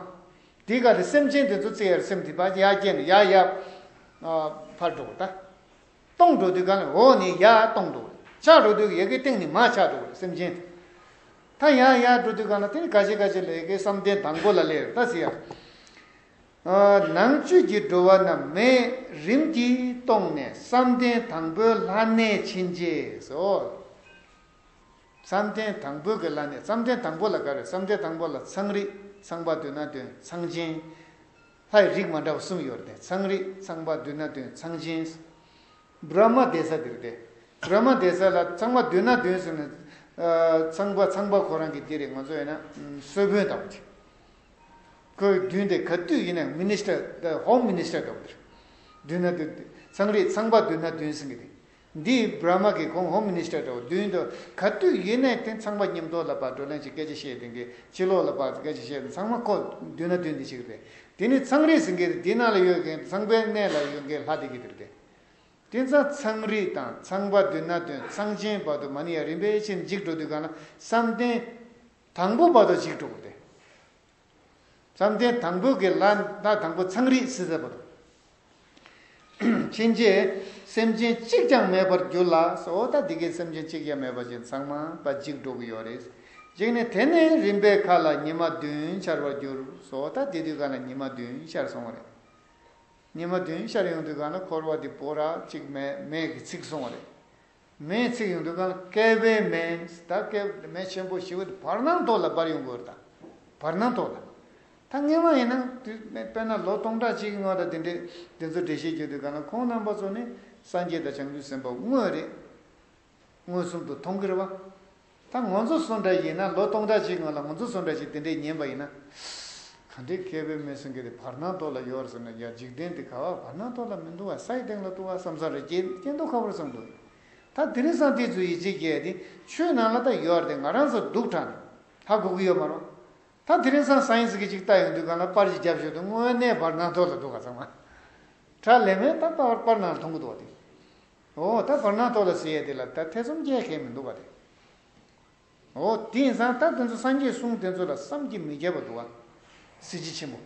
དེ་ག་ལ་སེམས་ཅན་དེ་ཚོ་ཚིག་ཡར་སེམས་དེ་ཕར་ཡར་སྐྱེས་ནས་ཡར་ཡར་ཕར་འགྲོ་གི་རེད་ད། སྟོང་འགྲོ་དུས་ག་ལ་འོག་ནས་ཡར་སྟོང་འགྲོ་གི་རེད། ཆགས་འགྲོ་དུས་ཡ་གི་སྟེང་ནས་མར་ཆགས་འགྲོ་གི་རེད་སེམས་ཅན། ད་ཡར་ཡར་འགྲོ་དུས་ག་ལ་དེ་ནི་ག་ཅི་ག་ཅི་ལས་ཀའི་བསམ་གཏན་དང་པོ་ལ་སླེབས་ད་ཟེར་ཡ། ནང་བཅུད་ཀྱི་འགྲོ་བ་རྣམས་མས་རིམ་གྱིས་སྟོངས་ནས་བསམ་གཏན་དང་པོའི་ལྷ་གནས་ཕྱིན་རྗེས་སོ། བསམ་གཏན་དང་པོའི་གི་ལྷ་གནས། བསམ་གཏན་དང་པོ་ལ་ག་རེ། བསམ་གཏན་དང་པོ་ལ་ཚངས་རིས། ཚངས་པ་མདུན་ན་འདོན། ཚངས་ཆེན། ལྷའི་རིགས་མ་འདྲ་བ་གསུམ་ཡོད་རེད། ཚངས་རིས། ཚངས་པ་མདུན་ན་འདོན། ཚངས་ཆེན། བྷྲ་མ་དེ་ས་དེ་རེད་དེ། བྷྲ་མ་དེ་ས་ལ་ཚངས་པ་མདུན་ན་འདོན་ཟེར་ནས། ཚངས་པ་ཚངས་པ་ཁོ་རང་གི་དེ་རེད། ང་ཚོ་ཡིན་ན་གསོལ་དཔོན་ལྟ་བུ་དེ། ཁོའི་མདུན་དེ་ག་དུས་ཡིན་ན་མི་ནི་སི་ཊར། ཧོམ་མི་ནི་སི་ཊར་འདྲ་བོ་དེ་རེད། མདུན་ན་འདོན། ཚངས་རིས། ཚངས་པ་མདུན་ན་འདོན་ཟེར་གི་དེ། འདི་བྷྲ་མ་གི་ཁོང་ཧོམ་མི་ནི་སི་ཊར་འདྲ་བོ། མདུན་དུ་ག་དུས་ཡིན་ནའི་དེ་ཚངས་པ་མཉམ་དུ་ལ་ཕར་བགྲོ་གླེང་བྱེད། སྐད་ཆ་བཤད། དེ་གའི་ཕྱི་ལོགས་ལ་ཕར་སྐད་ཆ་བཤད། ཚང་མ་ཁོ་མདུན་ན་འདོན་དེ་བྱེད་གི་རེད། དེ་ནི་ཚངས་རིས་ཟེར་གི་དེ་ནང་ལ་ཡོད་མཁན་ཚངས་པའི་གནས་ལ་ཡོད་མཁན་ལྷ་དེ་གི་དེ་རེད་དེ། དེ་ཙང་ཚངས་རིས་དང་ཚངས་པ་མདུན་ན་འདོན། ཚངས་ཆེན་བར་དུ་མ་ནི་ཡ་རིམ་པས་ཕྱིན་འཇིག་འགྲོ་དུས་གང་ལ་བསམ་གཏན་དང་པོ་བར་དུ་འཇིག་འགྲོ་གི་རེད། བསམ་གཏན་དང་པོའི་གི་ལྷ་ལྷ་དང་པོ་ཚངས་རིས་ཟེར་ས་བར་དུ་ཕྱིན་རྗེས་སེམས་ཅན་གཅིག་ཀྱང་མེད་པར་གྱུར་ལ་སོ། ད་འདི་གའི་སེམས་ཅན་གཅིག་ཀྱང་མེད་པ་ཅིག་ཚང་མ་ཕར་འཇིག་འགྲོ་གི་ཡོད་རེད། འཇིག་ནས་དེ་ནས་རིམ་པས་མཁའ་ལ་ཉི་མ་བདུན་ཤར་བར་གྱུར་སོ། ད་དེ་དུས་གང་ལ་ཉི་མ་བདུན་ཤར་སོང་བ་རེད། ཉི་མ་བདུན་ཤར་ཡོང་དུས་གང་ལ་འཁོར་བ་འདི་པོ་ར་གཅིག་མེ་མེ་གི་ཚིག་སོང་བ་རེད། མེ་ཚིག་ཡོང་དུས་གང་ལ་བསྐལ་པའི་མེ། ད་བསྐལ་མེ་ཆེན་པོ་ཞེ་པོ་དེ་བར་སྣང་ཐོག་ལ་འབར་ཡོང་གི་ཡོད་རེད་ད། བར་སྣང་ཐོག་ལ། ད་སྔས་མ་ཡིན་ན་དུས་དཔེར་ན་ལོ་སྟོང་ཕྲག་གཅིག་གི་སྔོན་ལ་དེ་འདྲའི་དེ་ཚོ་འགྲེལ་བཤད་བརྒྱབ་དུས་གང་ལ་ཁོང་རྣམ་པ་ཚོ་ནི་སངས་རྒྱས་དང་བྱང་ཆུབ་སེམས་དཔའ་དངོས་རེད། མངོན་སུམ་དུ་མཐོང་གི་རེད་བ། ད་ང་ཚོ་སུ་འདྲ་ཡིན་ན་ལོ་སྟོང་ཕྲག་གཅིག་སྔོན་ལ་ང་ཚོ་སུ་འདྲ་ཞིག་དེ་འདྲས་ཉན་པ་ཡིན་ན། ག་འདྲའི་བསྐལ་པའི་མེ་ཟེར་མཁན་དེ་བར་སྣང་ཐོག་ལ་ཡོད་རེད་ཟེར་ན། ཡ་འཇིག་རྟེན་འདི་ག་བ་བར་སྣང་ཐོག་ལ་མི་འདུག་བ། སའི་སྟེང་ལ་འདུག་བ་བསམ་ས་རེད། སྐྱེ་སྐྱེ་མདོག་ཁ་པོར་བསམ་འདུག་ད་དེ་རིང་སང་དེ་ཚོ་ཡིད་ཆེས་སྐྱེས་ཏེ་ཆོས་ནང་ལ་ད་ཡོད་རེད། ང་རང་ཚོ་སྡུག་དྲགས་ནས་ཧ་གོ་གི་ཡོད་མ་རེད། ད་དེ་རིང་སང་སའེན་སི་གི་ཅིག་ལྟ་ཡོང་དུས་གང་ལ་པར་ཞིག་རྒྱབ་ཞོར་དུ་དངོས་གནས་བར་སྣང་ཐོག་ལ་འདུག་ག་ཚང་མ། ཁྲ་ལས་མེད་ད་པར་པར་ནང་ལ་མཐོང་གི་འདུག་བ་དེ། འོ་ད་བར་སྣང་ཐོག་ལ་ཟེར་ཡས་དེ་ལ་ད་ཐེ་ཚོམ་སྐྱེ་མཁན་མི་འདུག་ག་དེ། འོ་དེ་ཡིན་ཙང་ད་དེ་ཚོ་སངས་རྒྱས་གསུང་དེ་ཚོ་ལ་བསམ་གྱིས་མི་ཁྱབ་པ་འདུག་བ། གཟི་བརྗིད་ཆེན་པོ།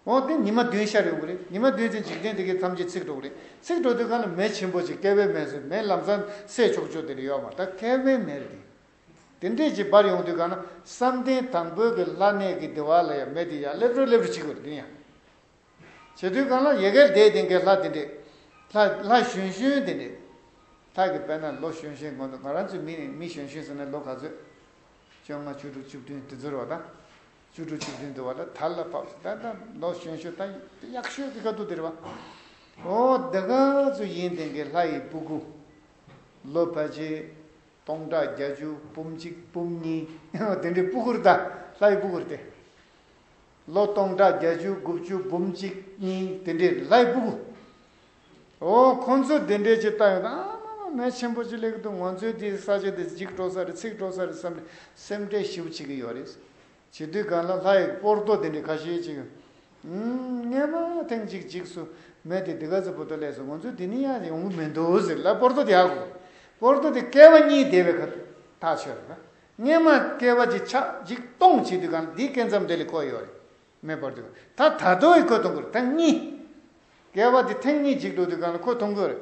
འོ་དེ་ཉི་མ་བདུན་ཤར་ཡོང་གི་རེད། ཉི་མ་བདུན་ཚེ་འཇིག་རྟེན་དེ་གའི་ཐམས་ཅད་ཚིག་འགྲོ་གི་རེད། ཚིག་འགྲོ་དུས་གང་ལ་མེ་ཆེན་པོ་ཅིག་བསྐལ་པའི་མེ་ཟེར་མེ་ལམ་སང་བསད་ཆོག་ཆོག་དེ་ལ་ཡོད་མ་རེད། ད་བསྐལ་པའི་མེ་རེད་དེ། དེ་འདྲས་ཅིག་འབར་ཡོང་དུས་གང་ན་བསམ་གཏན་དང་པོའི་གི་ལྷ་གནས་ཀྱི་བདེ་བ་ལ་ཡང་མེ་དེ་ཡར་སླེབས་རོ་སླེབས་རོ་བྱེད་དགོས་རེད། དེ་ཡང་བྱེད་དུས་གང་ལ་ཡ་གིར་བསྡད་དེ་འགའི་ལྷ་དེ་འདྲས། ལྷ་ལྷ་གཞོན་གཞོན་དེ་འདྲས། ལྷ་གི་དཔེར་ན་ལོ་གཞོན་གཞོན་གོང་དུ་ང་རང་ཚོའི་མི་ནི་མི་གཞོན་གཞོན་ཟེར་ན་ལོ་ག་ཚོད། བཅོ་ལྔ་བཅུ་དྲུག་བཅུ་བདུན་དེ་ཚོ་རེད་བ་ད། བཅུ་དྲུག་བཅུ་བདུན་དུ་བ་ལ་དར་ལ་བབས་ད་ད་ལོ་གཞོན་གཞོན་ད་ཡག་ཤོས་ཀྱི་ཁ་ཐུག་དེ་རེད་བ། འོ་དེ་ག་ཚོད་ཡིན་དེ་འགའི་ལྷ་ཡི་སྤུ་གུ། ལོ་ཕལ་ཆེར་སྟོང་ཕྲག་བརྒྱད་ཅུ་འབུམ་གཅིག་འབུམ་གཉིས་དེ་འདྲའི་སྤུ་གུར་ད་ལྷ་ཡི་སྤུ་གུར་ཏེ། ལོ་སྟོང་ཕྲག་བརྒྱད་ཅུ་དགུ་བཅུ་འབུམ་གཅིག་གཉིས་དེ་འདྲའི་ལྷ་ཡི་སྤུ་གུ། འོ་ཁོ་ཚོ་དེ་འདྲའི་ཅིག་ལྟ་ཡོང་ད་ཨ་མ་མ་མེ་ཆེན་པོ་ཅིག་སླེབས་ཀྱི་འདུག་ང་ཚོའི་དེ་ས་ཆ་དེ་འཇིག་འགྲོ་ས་རེད་ཚིག་འགྲོ་ས་རེད་བསམ་ནས་སེམས་ཁྲལ་ཞེ་པོ་བྱེད་ཀྱི་ཡོད་རེད། བྱེད་དུས་གང་ལ་ལྷ་ཡི་སྤོར་ཏོ་དེ་འདྲའི་ཁ་ཤས་ཅིག་ཨུམ། སྔས་མ་ཐེངས་གཅིག་འཇིགས་སུ་མེད་དེ་འདི་ག་ཚོད་པོ་ཏོ་ལས་སོ་ང་ཚོ་འདི་ནི་ཡང་ཡོང་གི་མི་འདུག་ཟེར་ལ་སྤོར་ཏོ་དེ་ཧ་གོ། སྤོར་ཏོ་དེ་བསྐལ་པ་གཉིས་འདས་པའི་ཁ་ཐག་ཆོད་རེད། སྔས་མ་བསྐལ་པ་གཅིག་ཆག་འཇིག་སྟོང་བྱེད་དུས་གང་འདིའི་སྐས་མཚམས་དེ་ལས་ཁོ་ཡོད་རེད། མེ་སྤར་དུས་ད་ད་དོ་ཡི་ཁོ་གཏོང་དགོས་རེད་ཐེངས་གཉིས། བསྐལ་པ་དེ་ཐེངས་གཉིས་འཇིག་འགྲོ་དུས་གང་ལ་ཁོ་གཏོང་དགོས་རེད།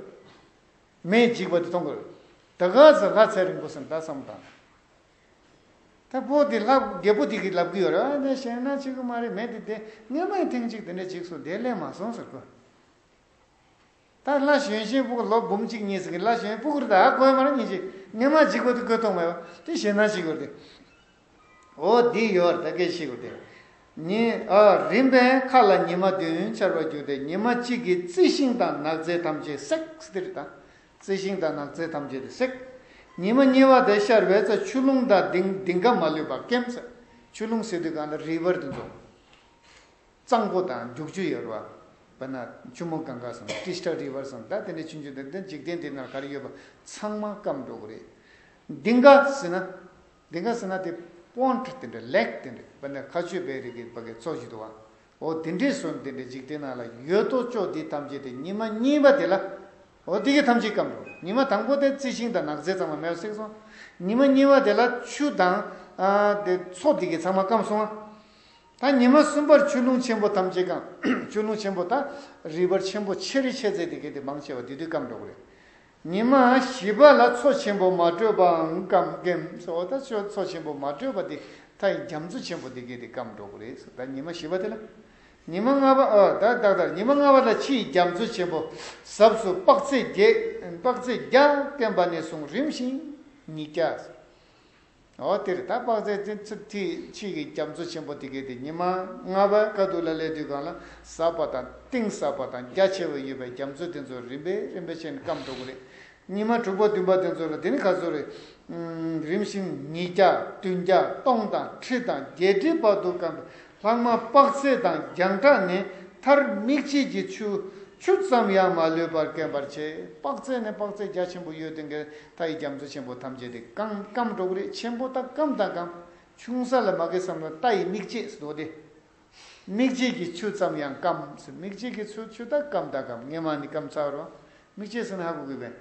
མེ་འཇིག་པ་དེ་གཏོང་དགོས་རེད། ད་ག་ཚོད་ལྷ་ཚེ་རིང་པོ་སེམས་ད་བསམ་བཏང་། ད་བོད་འདི་ལྷ་རྒྱལ་པོ་འདི་གིས་ལབ་ཀྱི་ཡོད་རེད། ཨ་ནི་ཞེད་སྣང་བྱེད་ཀྱི་མ་རེད། མེ་འདི་དེ་སྔས་མ་ཡི་ཐེངས་གཅིག་དེ་འདྲ་འཇིགས་སོང་དེ་ལས་མ་སོང་ཟེར་གོ། ད་ལྷ་གཞོན་གཞོན་ཕྲུ་གུ་ལོ་འབུམ་གཅིག་གཉིས་ཟེར་གི་ལྷ་གཞོན་ཕྲུ་གུ་རེད་ད་ཨ་གོ་ཡ་མ་རེད་ཉིན་གཅིག་སྔས་མ་འཇིགས་པ་དེ་གོ་མཐོང་མེད་པ་དེ་ཞེད་སྣང་བྱེད་དགོས་རེད། འོ་འདི་ཡོད་རེད་ད་སྐད་ཆ་བཤད་དགོས་དེ། ཉི་ཨ་རིམ་པས་མཁའ་ལ་ཉི་མ་བདུན་འཆར་བར་གྱུར་ཏེ་ཉི་མ་གཅིག་གིས་རྩི་ཤིང་དང་ནགས་ཚལ་ཐམས་ཅད་བསྲེགས་ཟེར་དེ་རེད་ད། རྩི་ཤིང་དང་ནགས་ཚལ་ཐམས་ཅད་དེ་བསྲེགས། ཉི་མ་གཉིས་པ་དེ་ཤར་བས་ཚ་ཆུ་ཀླུང་དང་ལྡིང་ལྡིང་ག་མ་ལུས་པར་སྐེམས། ཆུ་ཀླུང་ཟེར་དུས་གང་ལ་རི་བར་དུ་འཛོམས། གཙང་པོ་དང་རྒྱུག་ཆུ་ཡོད་རེད་བ། བ་ན་ཆུ་མོ་གངྒཱ་སོང་ཀྲི་ཤྟ་རི་བར་སོང་ད་དེ་འདྲའི་ཆུང་ཆུང་དེ་འདྲ་འཇིག་རྟེན་འདི་ནང་ག་རེ་ཡོད་པ་ཚང་མ་སྐམ་འགྲོ་གི་རེད། ལྡིང་ག་ཟེར་ན། ལྡིང་ག་ཟེར་ན་དེ་པོན་ཌི་དེ་འདྲ་ལེག་དེ་འདྲ་བ་ན་ཁ་ཆུ་བེ་རི་གི་བ་གའི་ཚོ་ཞིག་འདུག་བ། འོ་དེ་འདྲའི་སོན་དེ་འདྲའི་འཇིག་རྟེན་ནང་ལ་ཡོད་དོ་ཅོག་འདི་ཐམས་ཅད་དེ་ཉི་མ་གཉིས་པ་དེ་ལ། འོ་དེ་གི་ཐམས་ཅད་སྐམ་འགྲོ། ཉི་མ་དང་པོ་དེ་རྩི་ཤིང་དང་ནགས་ཚལ་ཚང་མ་མེད་པ་བསྲེགས་སོང་། ཉི་མ་གཉིས་པ་དེ་ལ་ཆུ་དང་། ཨ་དེ་མཚོ་དེ་གི་ཚང་མ་སྐམ་སོང་ཨ། ད་ཉི་མ་གསུམ་པར་ཆུ་ཀླུང་ཆེན་པོ་ཐམས་ཅད་སྐམ། ཆུ་ཀླུང་ཆེན་པོ་ད་རི་བར་ཆེན་པོ་ཆེ་རི་ཆེ་ཚད་དེ་གི་དེ་མང་ཆེ་བ་དེ་དུས་སྐམ་འགྲོ་གི་རེད། ཉི་མ་བཞི་པ་ལ་མཚོ་ཆེན་པོ་མ་དྲོས་པའང་སྐམ་སྐེམས་སོ། ད་མཚོ་མཚོ་ཆེན་པོ་མ་དྲོས་པ་དེ་མཐའ་ཡི་རྒྱ་མཚོ་ཆེན་པོ་དེ་གས་དེ་སྐམ་འགྲོ་གི་རེད་ཟེར། ད་ཉི་མ་བཞི་པ་དེ་ལ། ཉི་མ་ལྔ་པ་ཨ་ད་ད་ད་ཉི་མ་ལྔ་པ་ལ་ཕྱི་ཡི་རྒྱ་མཚོ་ཆེན་པོ་ཟབས་སུ་དཔག་ཚད་བརྒྱད་དཔག་ཚད་བརྒྱ་བསྟན་པ་ནས་བཟུང་རིམ་བཞིན་ཉིས་བརྒྱ། འོ་དེར་ད་དཔག་ཚད་ཚེ་ཚེ་ཕྱི་ཡི་རྒྱ་མཚོ་ཆེན་པོ་དེ་གས་དེ་ཉི་མ་ལྔ་པ་ཁ་ཐུག་ལ་སླེབས་དུས་གང་ལ་ཟབ་པ་དང་གཏིང་ཟབ་པ་དང་རྒྱ་ཆེ་བ་ཡོད་པའི་རྒྱ་མཚོ་དེ་ཚོ་རིམ་པས་རིམ་པས་ཕྱིན་ནས་སྐམ་འགྲོ་གི་རེད། ཉི་མ་དྲུག་པ་བདུན་པ་དེ་ཚོ་ལ་དེ་ནི་ག་ཚོད་རེད། ཨུམ། རིམ་བཞིན་ཉིས་བརྒྱ་བདུན་བརྒྱ་སྟོང་དང་ཁྲི་དང་བརྒྱད་ཁྲི་བར་དུ་སྐམ་པའི་ལྷག་མ་དཔག་ཚད་དང་རྒྱང་གྲགས་ནི་མཐར་མིག་འབྱེད་ཀྱི་ཆུ་ཆུ་ཙམ་ཡང་མ་ལུས་པར་སྐེམ་པར་བྱེད། དཔག་ཚད་ནི་དཔག་ཚད་རྒྱ་ཆེན་པོ་ཡོད་དེ་འགའི་མཐའ་ཡི་རྒྱ་མཚོ་ཆེན་པོ་ཐམས་ཅད་དེ་སྐམ་སྐམ་འགྲོ་གི་རེད། ཆེན་པོ་དང་སྐམ་དང་སྐམ། ཆུང་ས་ལ་མ་གི་བསམ་ན་མཐའ་ཡི་མིག་འབྱེད་ཟེར་དོ་དེ། མིག་འབྱེད་ཀྱི་ཆུ་ཙམ་ཡང་སྐམ་ཟེར། མིག་འབྱེད་ཀྱི་ཆུ་ཆུ་ད་སྐམ་ད་སྐམ་སྔས་མ་ནི་སྐམ་ཚར་རོ། མིག་འབྱེད་ཟེར་ན་ཧ་གོ་གི་བས།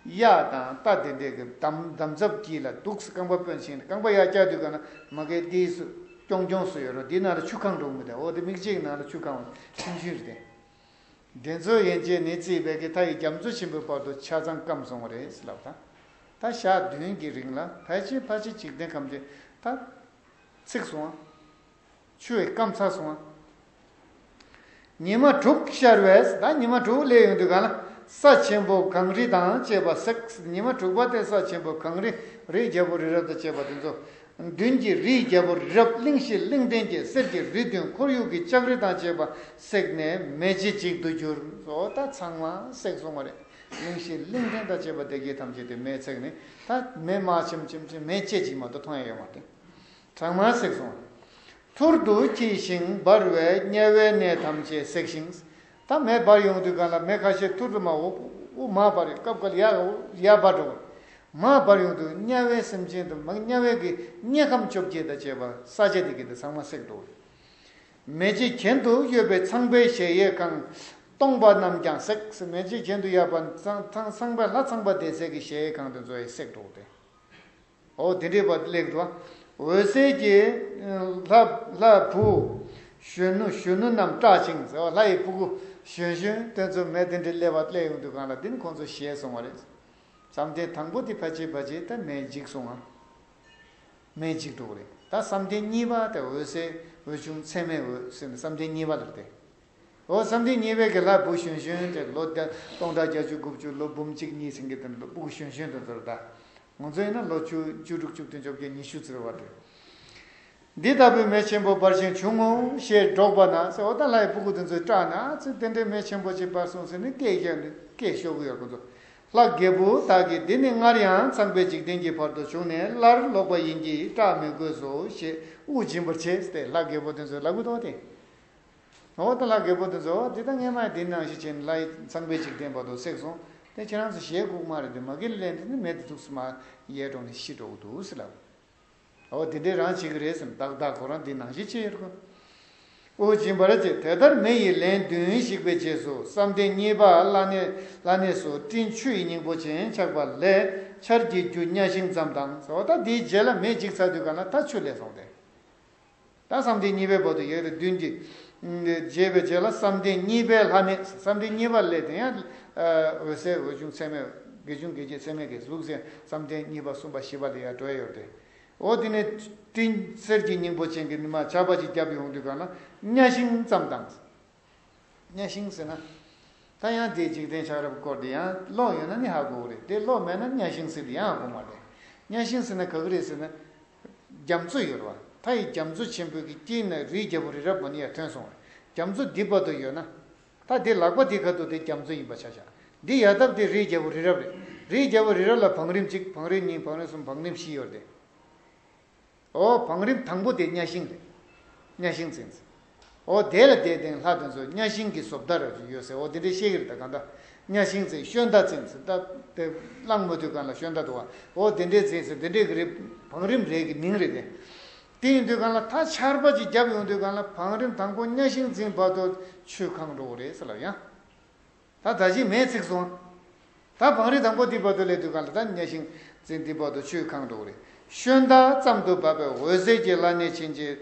གཡའ་དང་རྟ་དེ་འདྲས་ཀྱི་འདམ་འདམ་རྫབ་དཀྱིལ་ལ་འདུག་སེ་རྐང་པ་སྤོན་ཞིང་རྐང་པ་ཡར་བཀྱག་དུས་ག་ན་མ་གའི་ཏིས་སུ་ཀྱོང་ཀྱོང་སུ་ཡོད་རོ། འདི་ནང་ལ་ཆུ་གང་འགྲོ་མི་དེ་འོ་དེ་མིག་འབྱེད་ཀྱི་ནང་ལ་ཆུ་གང་བ་ཆུང་ཆུང་རེད་དེ། དེ་ཚོ་ཡན་ཆད་ནི་རྩིས་པའི་གི་མཐའ་ཡི་རྒྱ་མཚོ་ཆེན་པོའི་བར་དུ་ཆ་ཚང་སྐམ་སོང་བ་རེད་ཟེར་ལབ་ད། ད་ཞག་བདུན་གྱི་རིང་ལ་ཕལ་ཆེར་ཕལ་ཆེར་འཇིག་རྟེན་ཁམས་ཀྱི་ད་ཚིག་སོང་ཨ། ཆུ་ཡིས་སྐམ་ཚར་སོང་ཨ། ཉི་མ་དྲུག་ཤར་བས་ད་ཉི་མ་དྲུག་སླེབས་ཡོང་དུས་གང་ལ་ས་ཆེན་པོ་གངས་རི་དང་བཅས་པ་བསྲེགས། ཉི་མ་དྲུག་པ་དེ་ས་ཆེན་པོ་གངས་རི་རི་རྒྱལ་པོ་རི་རབ་དང་བཅས་པ་དེ་ཚོ། མདུན་གྱི་རིའི་རྒྱལ་པོ་རི་རབ་གླིང་བཞི་གླིང་ལྡན་གྱི་གསེར་གྱི་རི་བདུན་ཁོར་ཡུག་གི་ལྕགས་རི་དང་བཅས་པ་བསྲེགས་ནས་མེ་ལྕེ་གཅིག་ཏུ་གྱུར། འོ་ད་ཚང་མ་བསྲེགས་སོང་བ་རེད། གླིང་བཞི་གླིང་ལྡན་དང་བཅས་པ་དེ་གའི་ཐམས་ཅད་དེ་མེ་བསྲེགས་ནས་ད་མེ་དམར་ཆེམ་ཆེམ་ཆེམ་མེ་ལྕེ་གཅིག་མ་གཏོགས་མཐོང་ཡ་ཡོད་མ་རེད། གྲང་མ་བསྲེགས་སོང་། ཐུར་དུ་འཁྱིལ་ཞིང་འབར་བས་དམྱལ་བའི་གནས་ཐམས་ཅད་བསྲེགས་ཤིང་། ད་མེ་འབར་ཡོང་དུས་གང་ལ་མེ་ཁ་ཤས་ཐུར་དུ་མ་འོ་འོ་མ་འབར་རེད་སྐབས་འགའ་ལ་ཡར་འོ་ཡར་འབར་འགྲོ། མ་འབར་ཡོང་དུས་དམྱལ་བའི་སེམས་ཅན་དུ་མ་དམྱལ་བའི་གི་དམྱལ་ཁམས་བཅོ་བརྒྱད་དང་བཅས་པ་ས་ཆ་དེ་གི་དེ་ཚང་མ་བསྲེགས་འགྲོ། མེ་ལྕེ་གྱེན་དུ་གཡོ་བའི་ཚངས་པའི་གཞལ་ཡས་ཁང་། སྟོང་པ་རྣམས་ཀྱང་བསྲེགས། མེ་ལྕེ་གྱེན་དུ་གཡོ་བ་ཚངས་ཚངས་ཚངས་པའི་ལྷ་ཚངས་པ་བསྡད་སའི་གི་གཞལ་ཡས་ཁང་དེ་ཚོ་ཡང་བསྲེགས་འགྲོ་སྟེ། འོ་དེ་འདྲའི་བར་སླེབས་འགྲོ། འོད་གསལ་གྱི་ལྷ་ལྷ་བུ་གཞོན་ནུ་གཞོན་ནུ་རྣམས་སྐྲག་ཅིང་ཟེར་བ་ལྷ་ཡི་སྤུ་གུ་གཞོན་གཞོན་དེ་ཚོ་མེ་དེ་འདྲའི་སླེབས་པ་སླེབས་ཡོང་དུས་གང་ལ་འདི་ནི་ཁོང་ཚོ་ཞེད་སོང་བ་རེད། བསམ་གཏན་དང་པོ་དེ་ཕལ་ཆེར་ཕལ་ཆེར་ད་མེས་འཇིག་སོང་ང་། མེད་ཅིག་འགྲོ་གི་རེད། ད་བསམ་གཏན་གཉིས་པ་དེ་འོད་གསལ་འོད་ཆུང་ཚད་མེད་འོད་ཟེར་ནས་བསམ་གཏན་གཉིས་པ་ལ་བལྟས། འོ་བསམ་གཏན་གཉིས་པའི་གི་ལྷ་བུ་གཞོན་གཞོན་དེ་ལོ་སྟོང་ཕྲག་བརྒྱད་ཅུ་དགུ་བཅུ་ལོ་འབུམ་གཅིག་གཉིས་ཟིན་གི་དེ་ལོ་སྤུ་གུ་གཞོན་གཞོན་དེ་ཚོར་ད། ང་ཚོ་ཡིན་ན་ལོ་བཅུ་བཅུ་དྲུག་བཅུ་བདུན་བཅོ་བརྒྱད་ཉི་ཤུ་ཙམ་བར་དུ། འདི་ལྟ་བུའི་མེ་ཆེན་པོ་འབར་ཞིང་བྱུང་ངོ་ཞེས་སྒྲོགས་པ་ན་ཟེར། འོ་ད་ལྷའི་སྤུ་གུ་དེ་ཚོའི་སྐྲག་ན་ཚེ་དེ་འདྲའི་མེ་ཆེན་པོ་ཅིག་འབར་སོང་ཟེར་ནས་སྐད་རྒྱག་ནས་སྐད་ཤོར་གི་ཡོད་ཁོ་ཚོ། ལྷ་རྒྱལ་པོ་དག་གིས་འདི་ནི་སྔར་ཡང་ཚངས་པའི་འཇིག་རྟེན་གྱི་བར་དུ་བྱུང་ནས་སླར་ལོག་པ་ཡིན་གྱིས་སྐྲག་མི་དགོས་སོ་ཞེས་དབུགས་འབྱིན་པར་བྱེད་ཟེར་ཏེ་ལྷ་རྒྱལ་པོ་དེ་ཚོས་ལབ་གི་འདུག་སྟེ། འོ་ད་ལྷ་རྒྱལ་པོ་དེ་ཚོ་འདི་ལྟ་སྔས་མ་འདི་ནང་བཞིན་བྱས་ནས་ལྷ་ཡི་ཚངས་པའི་འཇིག་རྟེན་བར་དུ་བསྲེགས་སོང་། དེ་ཁྱེད་རང་ཚོ་ཞེད་དགོས་མ་རེད། དེ་མ་གི་ལན་དེ་ནི་མེ་དེ་ཐུགས་སུ་མ་ཡལ་འགྲོ་ནས་ཤི་འགྲོ་གི་འདུག་ཟེར་ལབ། འོ་དེ་འདྲའི་རང་བྱེད་ཀྱི་རེད་ཟེར་ནས་ཏག་ཏག་ཁོ་རང་འདི་ནང་བཞིན་བྱས་ཡོད་ཁོ། དབུགས་འབྱིན་པར་བྱེད། དེ་ལྟར་མེ་ཡི་ལན་བདུན་ཞིག་པའི་རྗེས་སུ་བསམ་གཏན་གཉིས་པ་བླ་གནས་བླ་གནས་སུ་སྤྲིན་ཆུ་ཡི་སྙིང་པོ་ཅན་ཆགས་པ་ལས་ཆར་གྱི་རྒྱུ་གཉའ་ཤིང་ཙམ་དང་། འོ་ད་དེའི་རྗེས་ལ་མེ་འཇིག་ཚར་དུས་ག་ན་ད་ཆུ་སླེབས་སོང་སྟེ། ད་བསམ་གཏན་གཉིས་པའི་བར་དུ་ཡོད་དེ་བདུན་གྱི་རྗེས་པའི་རྗེས་ལ་བསམ་གཏན་གཉིས་པའི་ལྷ་གནས། བསམ་གཏན་གཉིས་པ་ལས་དེ་ཡང་འོད་གསལ་འོད་ཆུང་ཚད་མེད་དགེ་ཆུང་དགེ་བརྒྱད་ཚད་མེད་ཀྱི་གཟུགས་ཟེར་བསམ་གཏན་གཉིས་པ་གསུམ་པ་བཞི་པ་ལ་ཡང་འགྲོ་ཡ་ཡོད་དེ། འོ་དེ་ནས་སྤྲིན་གསེར་གྱི་སྙིང་པོ་ཅན་གྱི་ནི་མ་ཆར་པ་ཅིག་བརྒྱབ་ཡོང་དུས་ག་ན་གཉའ་ཤིང་ཙམ་དང་། གཉའ་ཤིང་ཟེར་ན། ད་ཡང་དེའི་འཇིག་རྟེན་ཆགས་རབས་སྐོར་དེ་ཡང་ཀློག་ཡོད་ན་ནི་ཧ་གོ་གི་རེད། དེ་ཀློག་མེད་ན་གཉའ་ཤིང་ཟེར་དེ་ཡང་ཧ་གོ་མ་རེད། གཉའ་ཤིང་ཟེར་ན་ག་གི་རེད་ཟེར་ན། རྒྱ་མཚོ་ཡོད་རེད་བ། ད་ཡི་རྒྱ་མཚོ་ཆེན་པོའི་གི་དཀྱིལ་ན་རི་རྒྱལ་པོ་རི་རབ་མ་ནི་ཡར་ཐོན་སོང་བ། རྒྱ་མཚོ་འདི་བར་དུ་ཡོད་ན། ད་དེ་ལག་པ་འདི་ཁ་ཐུག་དེ་རྒྱ་མཚོ་ཡིན་པ་ཆ་བཞག་འདི་ཡ་ཐབ་དེ་རི་རྒྱལ་པོ་རི་རབ་རེད། རི་རྒྱལ་པོ་རི་རབ་ལ་བང་རིམ་གཅིག་བང་རིམ་གཉིས་བང་རིམ་གསུམ་བང་རིམ་བཞི་ཡོད་རེད་དེ། འོ་བང་རིམ་དང་པོ་དེ་གཉའ་ཤིང་རེད། གཉའ་ཤིང་ཟེར་ཟེར། འོ་དེ་ལ་དེ་སྟེང་ལྷ་དེ་ཚོ་གཉའ་ཤིང་གི་བཟོ་ལྟ་ར་ཡོད་ཟེར། འོ་དེ་འདྲའི་བཤད་ཀྱི་རེད། ད་གང་ལྟར་གཉའ་ཤིང་ཟེར་ཤོན་ཏ་ཟེར་ཟེར། ད་དེ་གླང་མ་དུས་གང་ལ་ཤོན་ཏ་འདུག་བ། འོ་དེ་འདྲའི་ཟེར་ཟེར་དེ་འདྲའི་གི་རེད། བང་རིམ་རེ་གི་མིང་རེད་དེ། དེ་ཡིན་དུས་གང་ལ་ད་ཆར་པ་ཅིག་བརྒྱབ་ཡོང་དུས་གང་ལ་བང་རིམ་དང་པོ་གཉའ་ཤིང་འཛིན་བར་དུ་ཆུས་གང་འགྲོ་གི་རེད་ཟེར་ལབ་ཡང་། ད་ད་ཅི་མེ་ཚིག་སོང་། ད་བང་རིམ་དང་པོ་འདི་བར་དུ་སླེབས་དུས་གང་ལ་ད་གཉའ་ཤིང་འཛིན་འདི་བར་དུ་ཆུས་གང་འགྲོ་གི་རེད། ཤོན་ཏ་ཙམ་དུ་བབས་པའི་འོད་ཟེར་གྱི་བླ་གནས་ཕྱིན་ཅི།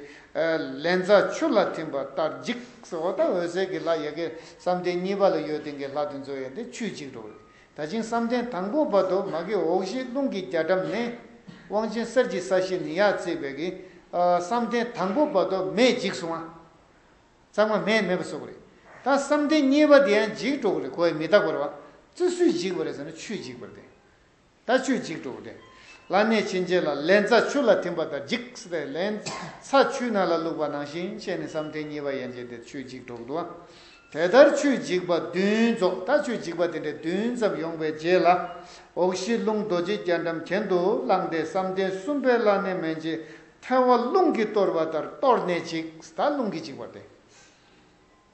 ལན་ཚྭ་ཆུ་ལ་ཐིམ་པ་ལྟར་འཇིག་ཟེར། འོ་ད་འོད་ཟེར་གྱི་ལྷ་ཡ་གི་བསམ་གཏན་གཉིས་པ་ལ་ཡོད་དེ་གི་ལྷ་དེ་ཚོ་ཡ་དེ་ཆུས་འཇིག་འགྲོ་གི་རེད། ད་ཅིང་བསམ་གཏན་དང་པོ་བར་དུ་མ་གི་འོག་གཞི་རླུང་གི་རྒྱ་གྲམ་ནས་དབང་ཆེན་གསེར་གྱི་ས་གཞི་ནས་ཡར་བརྩིས་པའི་གི་བསམ་གཏན་དང་པོ་བར་དུ་མེ་འཇིག་སོང་ང་། ཚང་མ་མེ་མེད་པ་བཟོ་གི་རེད། ད་བསམ་གཏན་གཉིས་པ་དེ་ཡང་འཇིག་འགྲོ་གི་རེད། ཁོ་ཡི་མི་རྟག་པ་རེད་བ། ཙི་སུས་འཇིག་པ་རེད་ཟེར་ན་ཆུས་འཇིག་པ་རེད། ད་ཆུས་འཇིག་འགྲོ་གི་རེད། བླ་གནས་ཕྱིན་ཆད་ལ་ལན་ཚྭ་ཆུ་ལ་ཐིམ་པ་ལྟར་འཇིག་ཟེར་ཏེ་ལན་ཚྭ་ཆུའི་ནང་ལ་བླུགས་པ་ནང་བཞིན་བྱས་ནས་བསམ་གཏན་གཉིས་པ་ཡན་ཆད་དེ་ཆུས་འཇིག་འགྲོ་གི་འདུག་བ། དེ་ལྟར་ཆུས་འཇིག་པ་བདུན་རྫོགས། ད་ཆུས་འཇིག་པ་དེ་འདྲའི་བདུན་ཙམ་ཡོང་བའི་རྗེས་ལ་འོག་གཞི་རླུང་རྡོ་རྗེ་རྒྱ་གྲམ་གྱེན་དུ་བླངས་ཏེ་བསམ་གཏན་གསུམ་པའི་བླ་གནས་མན་ཆད་ཐལ་བ་རླུང་གིས་གཏོར་བ་ལྟར་གཏོར་ནས་འཇིག་ད་རླུང་གིས་འཇིག་པ་སྟེ།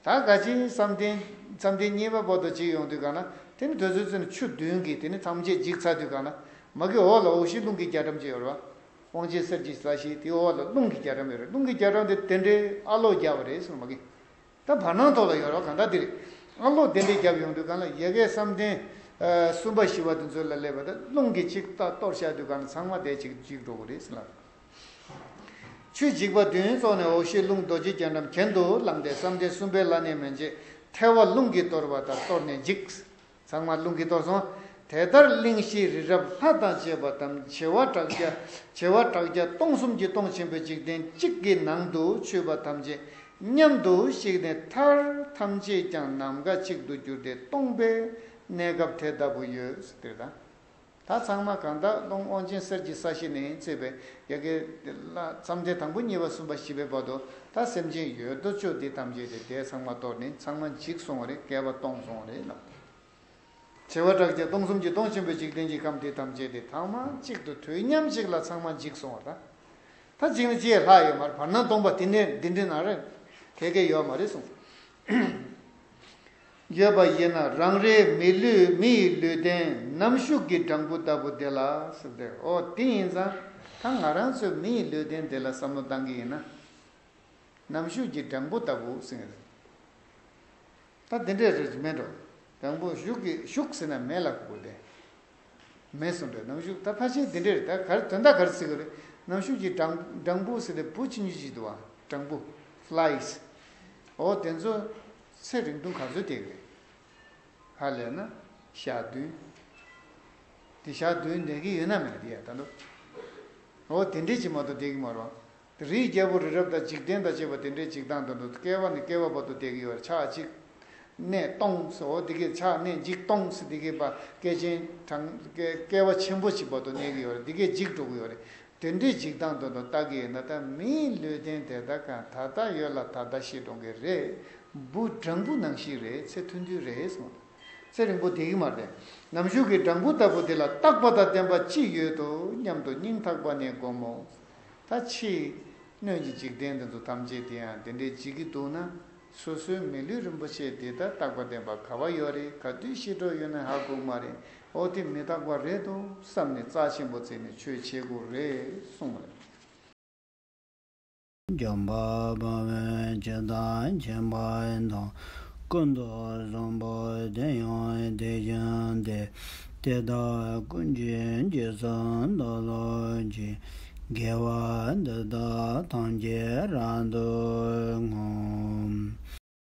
ད་ག་ཅི་བསམ་གཏན་བསམ་གཏན་གཉིས་པ་བར་དུ་འཇིག་ཡོང་དུས་གང་ན་དེ་ནི་དུས་ཚོད་ཚོད་ནི་ཆུ་བདུན་གྱིས་དེ་ནི་ཐམས་ཅད་འཇིག་ཚར་དུས་གང་ན་མ་གི་འོག་ལ་འོག་གཞི་རླུང་གི་རྒྱ་གྲམ་ཅིག་ཡོད་རེད་བ། དབང་ཆེན་གསེར་གྱི་ས་གཞི་དེའི་འོག་ལ་རླུང་གི་རྒྱ་གྲམ་ཡོད་རེད། རླུང་གི་རྒྱ་གྲམ་དེ་དེ་འདྲའི་ཨ་ལོ་རྒྱག་པ་རེད་གསུངས་མ་གི། ད་བར་སྣང་ཐོག་ལ་ཡོད་རེད་བ། གང་ལྟར་དེ་རེད། ཨ་ལོ་དེ་འདྲའི་རྒྱབ་ཡོང་དུས་གང་ལ་ཡ་གའི་བསམ་གཏན་གསུམ་པ་བཞི་པ་དེ་ཚོ་ལ་སླེབས་པ་ད་རླུང་གི་ཅིག་ད་གཏོར་བཞག་དུས་གང་ལ་ཚང་མ་དེ་ཅིག་འཇིག་འགྲོ་གི་རེད་ཟེར་ལབ། ཆུས་འཇིག་པ་བདུན་རྫོགས་ནས་འོག་གཞི་རླུང་རྡོ་རྗེ་རྒྱ་གྲམ་གྱེན་དུ་བླངས་ཏེ་བསམ་གཏན་གསུམ་པའི་བླ་གནས་མན་ཆད་ཐལ་བ་རླུང་གིས་གཏོར་བ་ལྟར་གཏོར་ནས་འཇིག་ཚང་མ་རླུང་གིས་གཏོར་སོང་། དེ་ལྟར་གླིང་བཞི་རི་རབ་ལྷ་དང་བཅས་པ་དང་བྱེ་བ་ཕྲག་བརྒྱ་བྱེ་བ་ཕྲག་བརྒྱ་སྟོང་གསུམ་གྱི་སྟོང་ཆེན་པོའི་འཇིག་རྟེན་གཅིག་གི་ནང་དུ་ཆུད་པ་ཐམས་ཅད་མཉམ་དུ་བཤིག་ནས་མཐར་ཐམས་ཅད་ཀྱང་ནམ་མཁའ་གཅིག་ཏུ་གྱུར་ཏེ་སྟོང་པའི་གནས་སྐབས་དེ་ལྟ་བུ་ཡོད་ཟེར་ད། ད་ཚང་མ་གང་དག་རླུང་དབང་ཆེན་གསེར་གྱི་ས་གཞི་ནས་བཙས་པའི་ཡ་གི་ལ་བསམ་གཏན་དང་པོ་གཉིས་པ་གསུམ་པ་བཞི་པའི་བར་དུ་ད་སེམས་ཅན་ཡོད་དོ་ཅོག་འདི་ཐམས་ཅད་དེ་དེ་ཚང་མ་གཏོར་ནས་ཚང་མ་འཇིག་སོང་བ་རེད། བསྐལ་པ་སྟོང་སོང་བ་རེད་ལབ། བྱེ་བ་ཕྲག་བརྒྱ་སྟོང་གསུམ་གྱི་སྟོང་ཆེན་པོའི་འཇིག་རྟེན་གྱི་ཁམས་དེ་ཐམས་ཅད་དེ་ཚང་མ་གཅིག་ཏུ་དུས་མཉམ་གཅིག་ལ་ཚང་མ་འཇིག་སོང་བ་ད། ད་འཇིག་ནས་ཅི་ཡང་ལྷག་ཡོད་མ་རེད། བར་སྣང་སྟོང་པ་དེ་ནས་འདི་འདྲའི་ནང་རེད། གལ་གལ་ཡོད་མ་རེད་གསུངས། ཡོད་པ་ཡིན་ན་རང་རེའི་མི་ལུས་མི་ཡི་ལུས་རྟེན་ནམ་ཞུགས་ཀྱི་སྦྲང་བུ་ལྟ་བུ་དེ་ལ་ཟེར་ཏེ། ཨོ་དེ་ཡིན་ཙང་ད་ང་རང་ཚོའི་མི་ཡི་ལུས་རྟེན་དེ་ལ་བསམ་བློ་བཏང་གི་ཡིན་ན། ནམ་ཞུགས་ཀྱི་སྦྲང་བུ་ལྟ་བུ་ཟེར་ནས། ད་དེ་འདྲས་རེད་མེད་འགྲོ། སྦྲང་བུ་ཞུགས་ཀྱི་ཞུགས་ཟེར་ན་མེ་ལ་གོ་དེ། མེ་སོང་འདྲ་ནམ་ཞུགས་ད་ཕལ་ཆེར་དེ་འདྲས་རེད། ད་ག་རེ་དོན་དག་ག་རེ་ཟེར་གི་རེད། ནམ་ཞུགས་ཀྱི་སྦྲང་སྦྲང་བུ་ཟེར་ཏེ་བུ་ཆུང་ཆུང་ཅིག་འདུག་བ། སྦྲང་བུ། ཕི་ལའི་སི། འོ་དེ་ཚོ་ཚེ་རིང་ཐུང་ག་ཚོད་བསྡད་གི་རེད། ཧ་ལས་ན་ཞག་བདུན། དེ་ཞག་བདུན་བསྡད་ཀྱི་ཡོད་ན་མེད་དེ་ཡ་ད་འདུག་འོ་དེ་འདྲས་ཅིག་མ་གཏོགས་བསྡད་ཀྱི་མ་རེད། རིའི་རྒྱལ་པོ་རི་རབ་དང་འཇིག་རྟེན་དང་བཅས་པ་དེ་འདྲའི་འཇིག་སྟངས་དེ་ཚོ་བསྐལ་པ་ནས་བསྐལ་པ་བར་དུ་བསྡད་ཀྱི་ཡོད་རེད། ཕྱག་གཅིག་གནས་སྟོང་ཟེར། འོ་དེ་གའི་ཕྱག་གནས་འཇིག་སྟོང་ཟེར། དེ་གའི་པ་བསྐལ་ཆེན་གྲངས་བསྐལ་བ་ཆེན་པོ་ཅིག་བར་དུ་གནས་ཀྱི་ཡོད་རེད། དེ་གའི་འཇིག་འགྲོ་གི་ཡོད་རེད། དེ་འདྲའི་འཇིག་སྟངས་དེ་ཚོ་ལྟ་གི་ཡོད་ན། ད་མིའི་ལུས་རྟེན་དེ་དག་གང་ད་ལྟ་ཡོད་ལ་ད་ལྟ་ཤི་འགྲོ་གི་རེད། འབུ་སྦྲང་བུ་ནང་བཞིན་རེད། ཚེ་ཐུང་ཐུང་རེད་གསུངས། ཚེ་རིང་པོ་བསྡད་ཀྱི་མ་རེད། ནམ་ཞུགས་ཀྱི་སྦྲང་བུ་ལྟ་བུ་དེ་ལ་རྟག་པ་དང་ལྡན་པ་ཅི་ཡོད་དོ་སྙམ་དུ་སྙིང་ཐག་པ་ནས་བསྒོམ་མོ། ད་ཕྱིའི་སྣོད་ཀྱི་འཇིག་རྟེན་འདི་ཚོ་ཐམས་ཅད་དེ་ཡང་དེ་འདྲའི་འཇིག་གི་འདུག་ན། སོ་སོའི་མི་ལུས་རིན་པོ་ཆེ་དེ་ད་རྟག་པ་ལྡན་པ་ག་བ་ཡོད་རེད། ག་དུས་ཤི་འགྲོ་ཡོད་ན་ཧ་གོ་གི་མ་རེད། འོ་དེ་མི་རྟག་པ་རེད་དོ་བསམ་ནས་རྩ་ཆེན་པོ་བརྩིས་ནས་ཆོས་བྱེད་དགོས་རེད་གསུངས་པ་རེད། འཇམ་དཔལ་དཔའ་བོས་ཇི་ལྟར་མཁྱེན་པ་དང་། ཀུན་ཏུ་བཟང་པོ་དེ་ཡང་དེ་བཞིན་ཏེ། དེ་དག་ཀུན་གྱི་རྗེས་སུ་བདག་སློབ་ཅིང་། དགེ་བ་འདི་དག་ཐམས་ཅད་རབ་ཏུ་བསྔོ།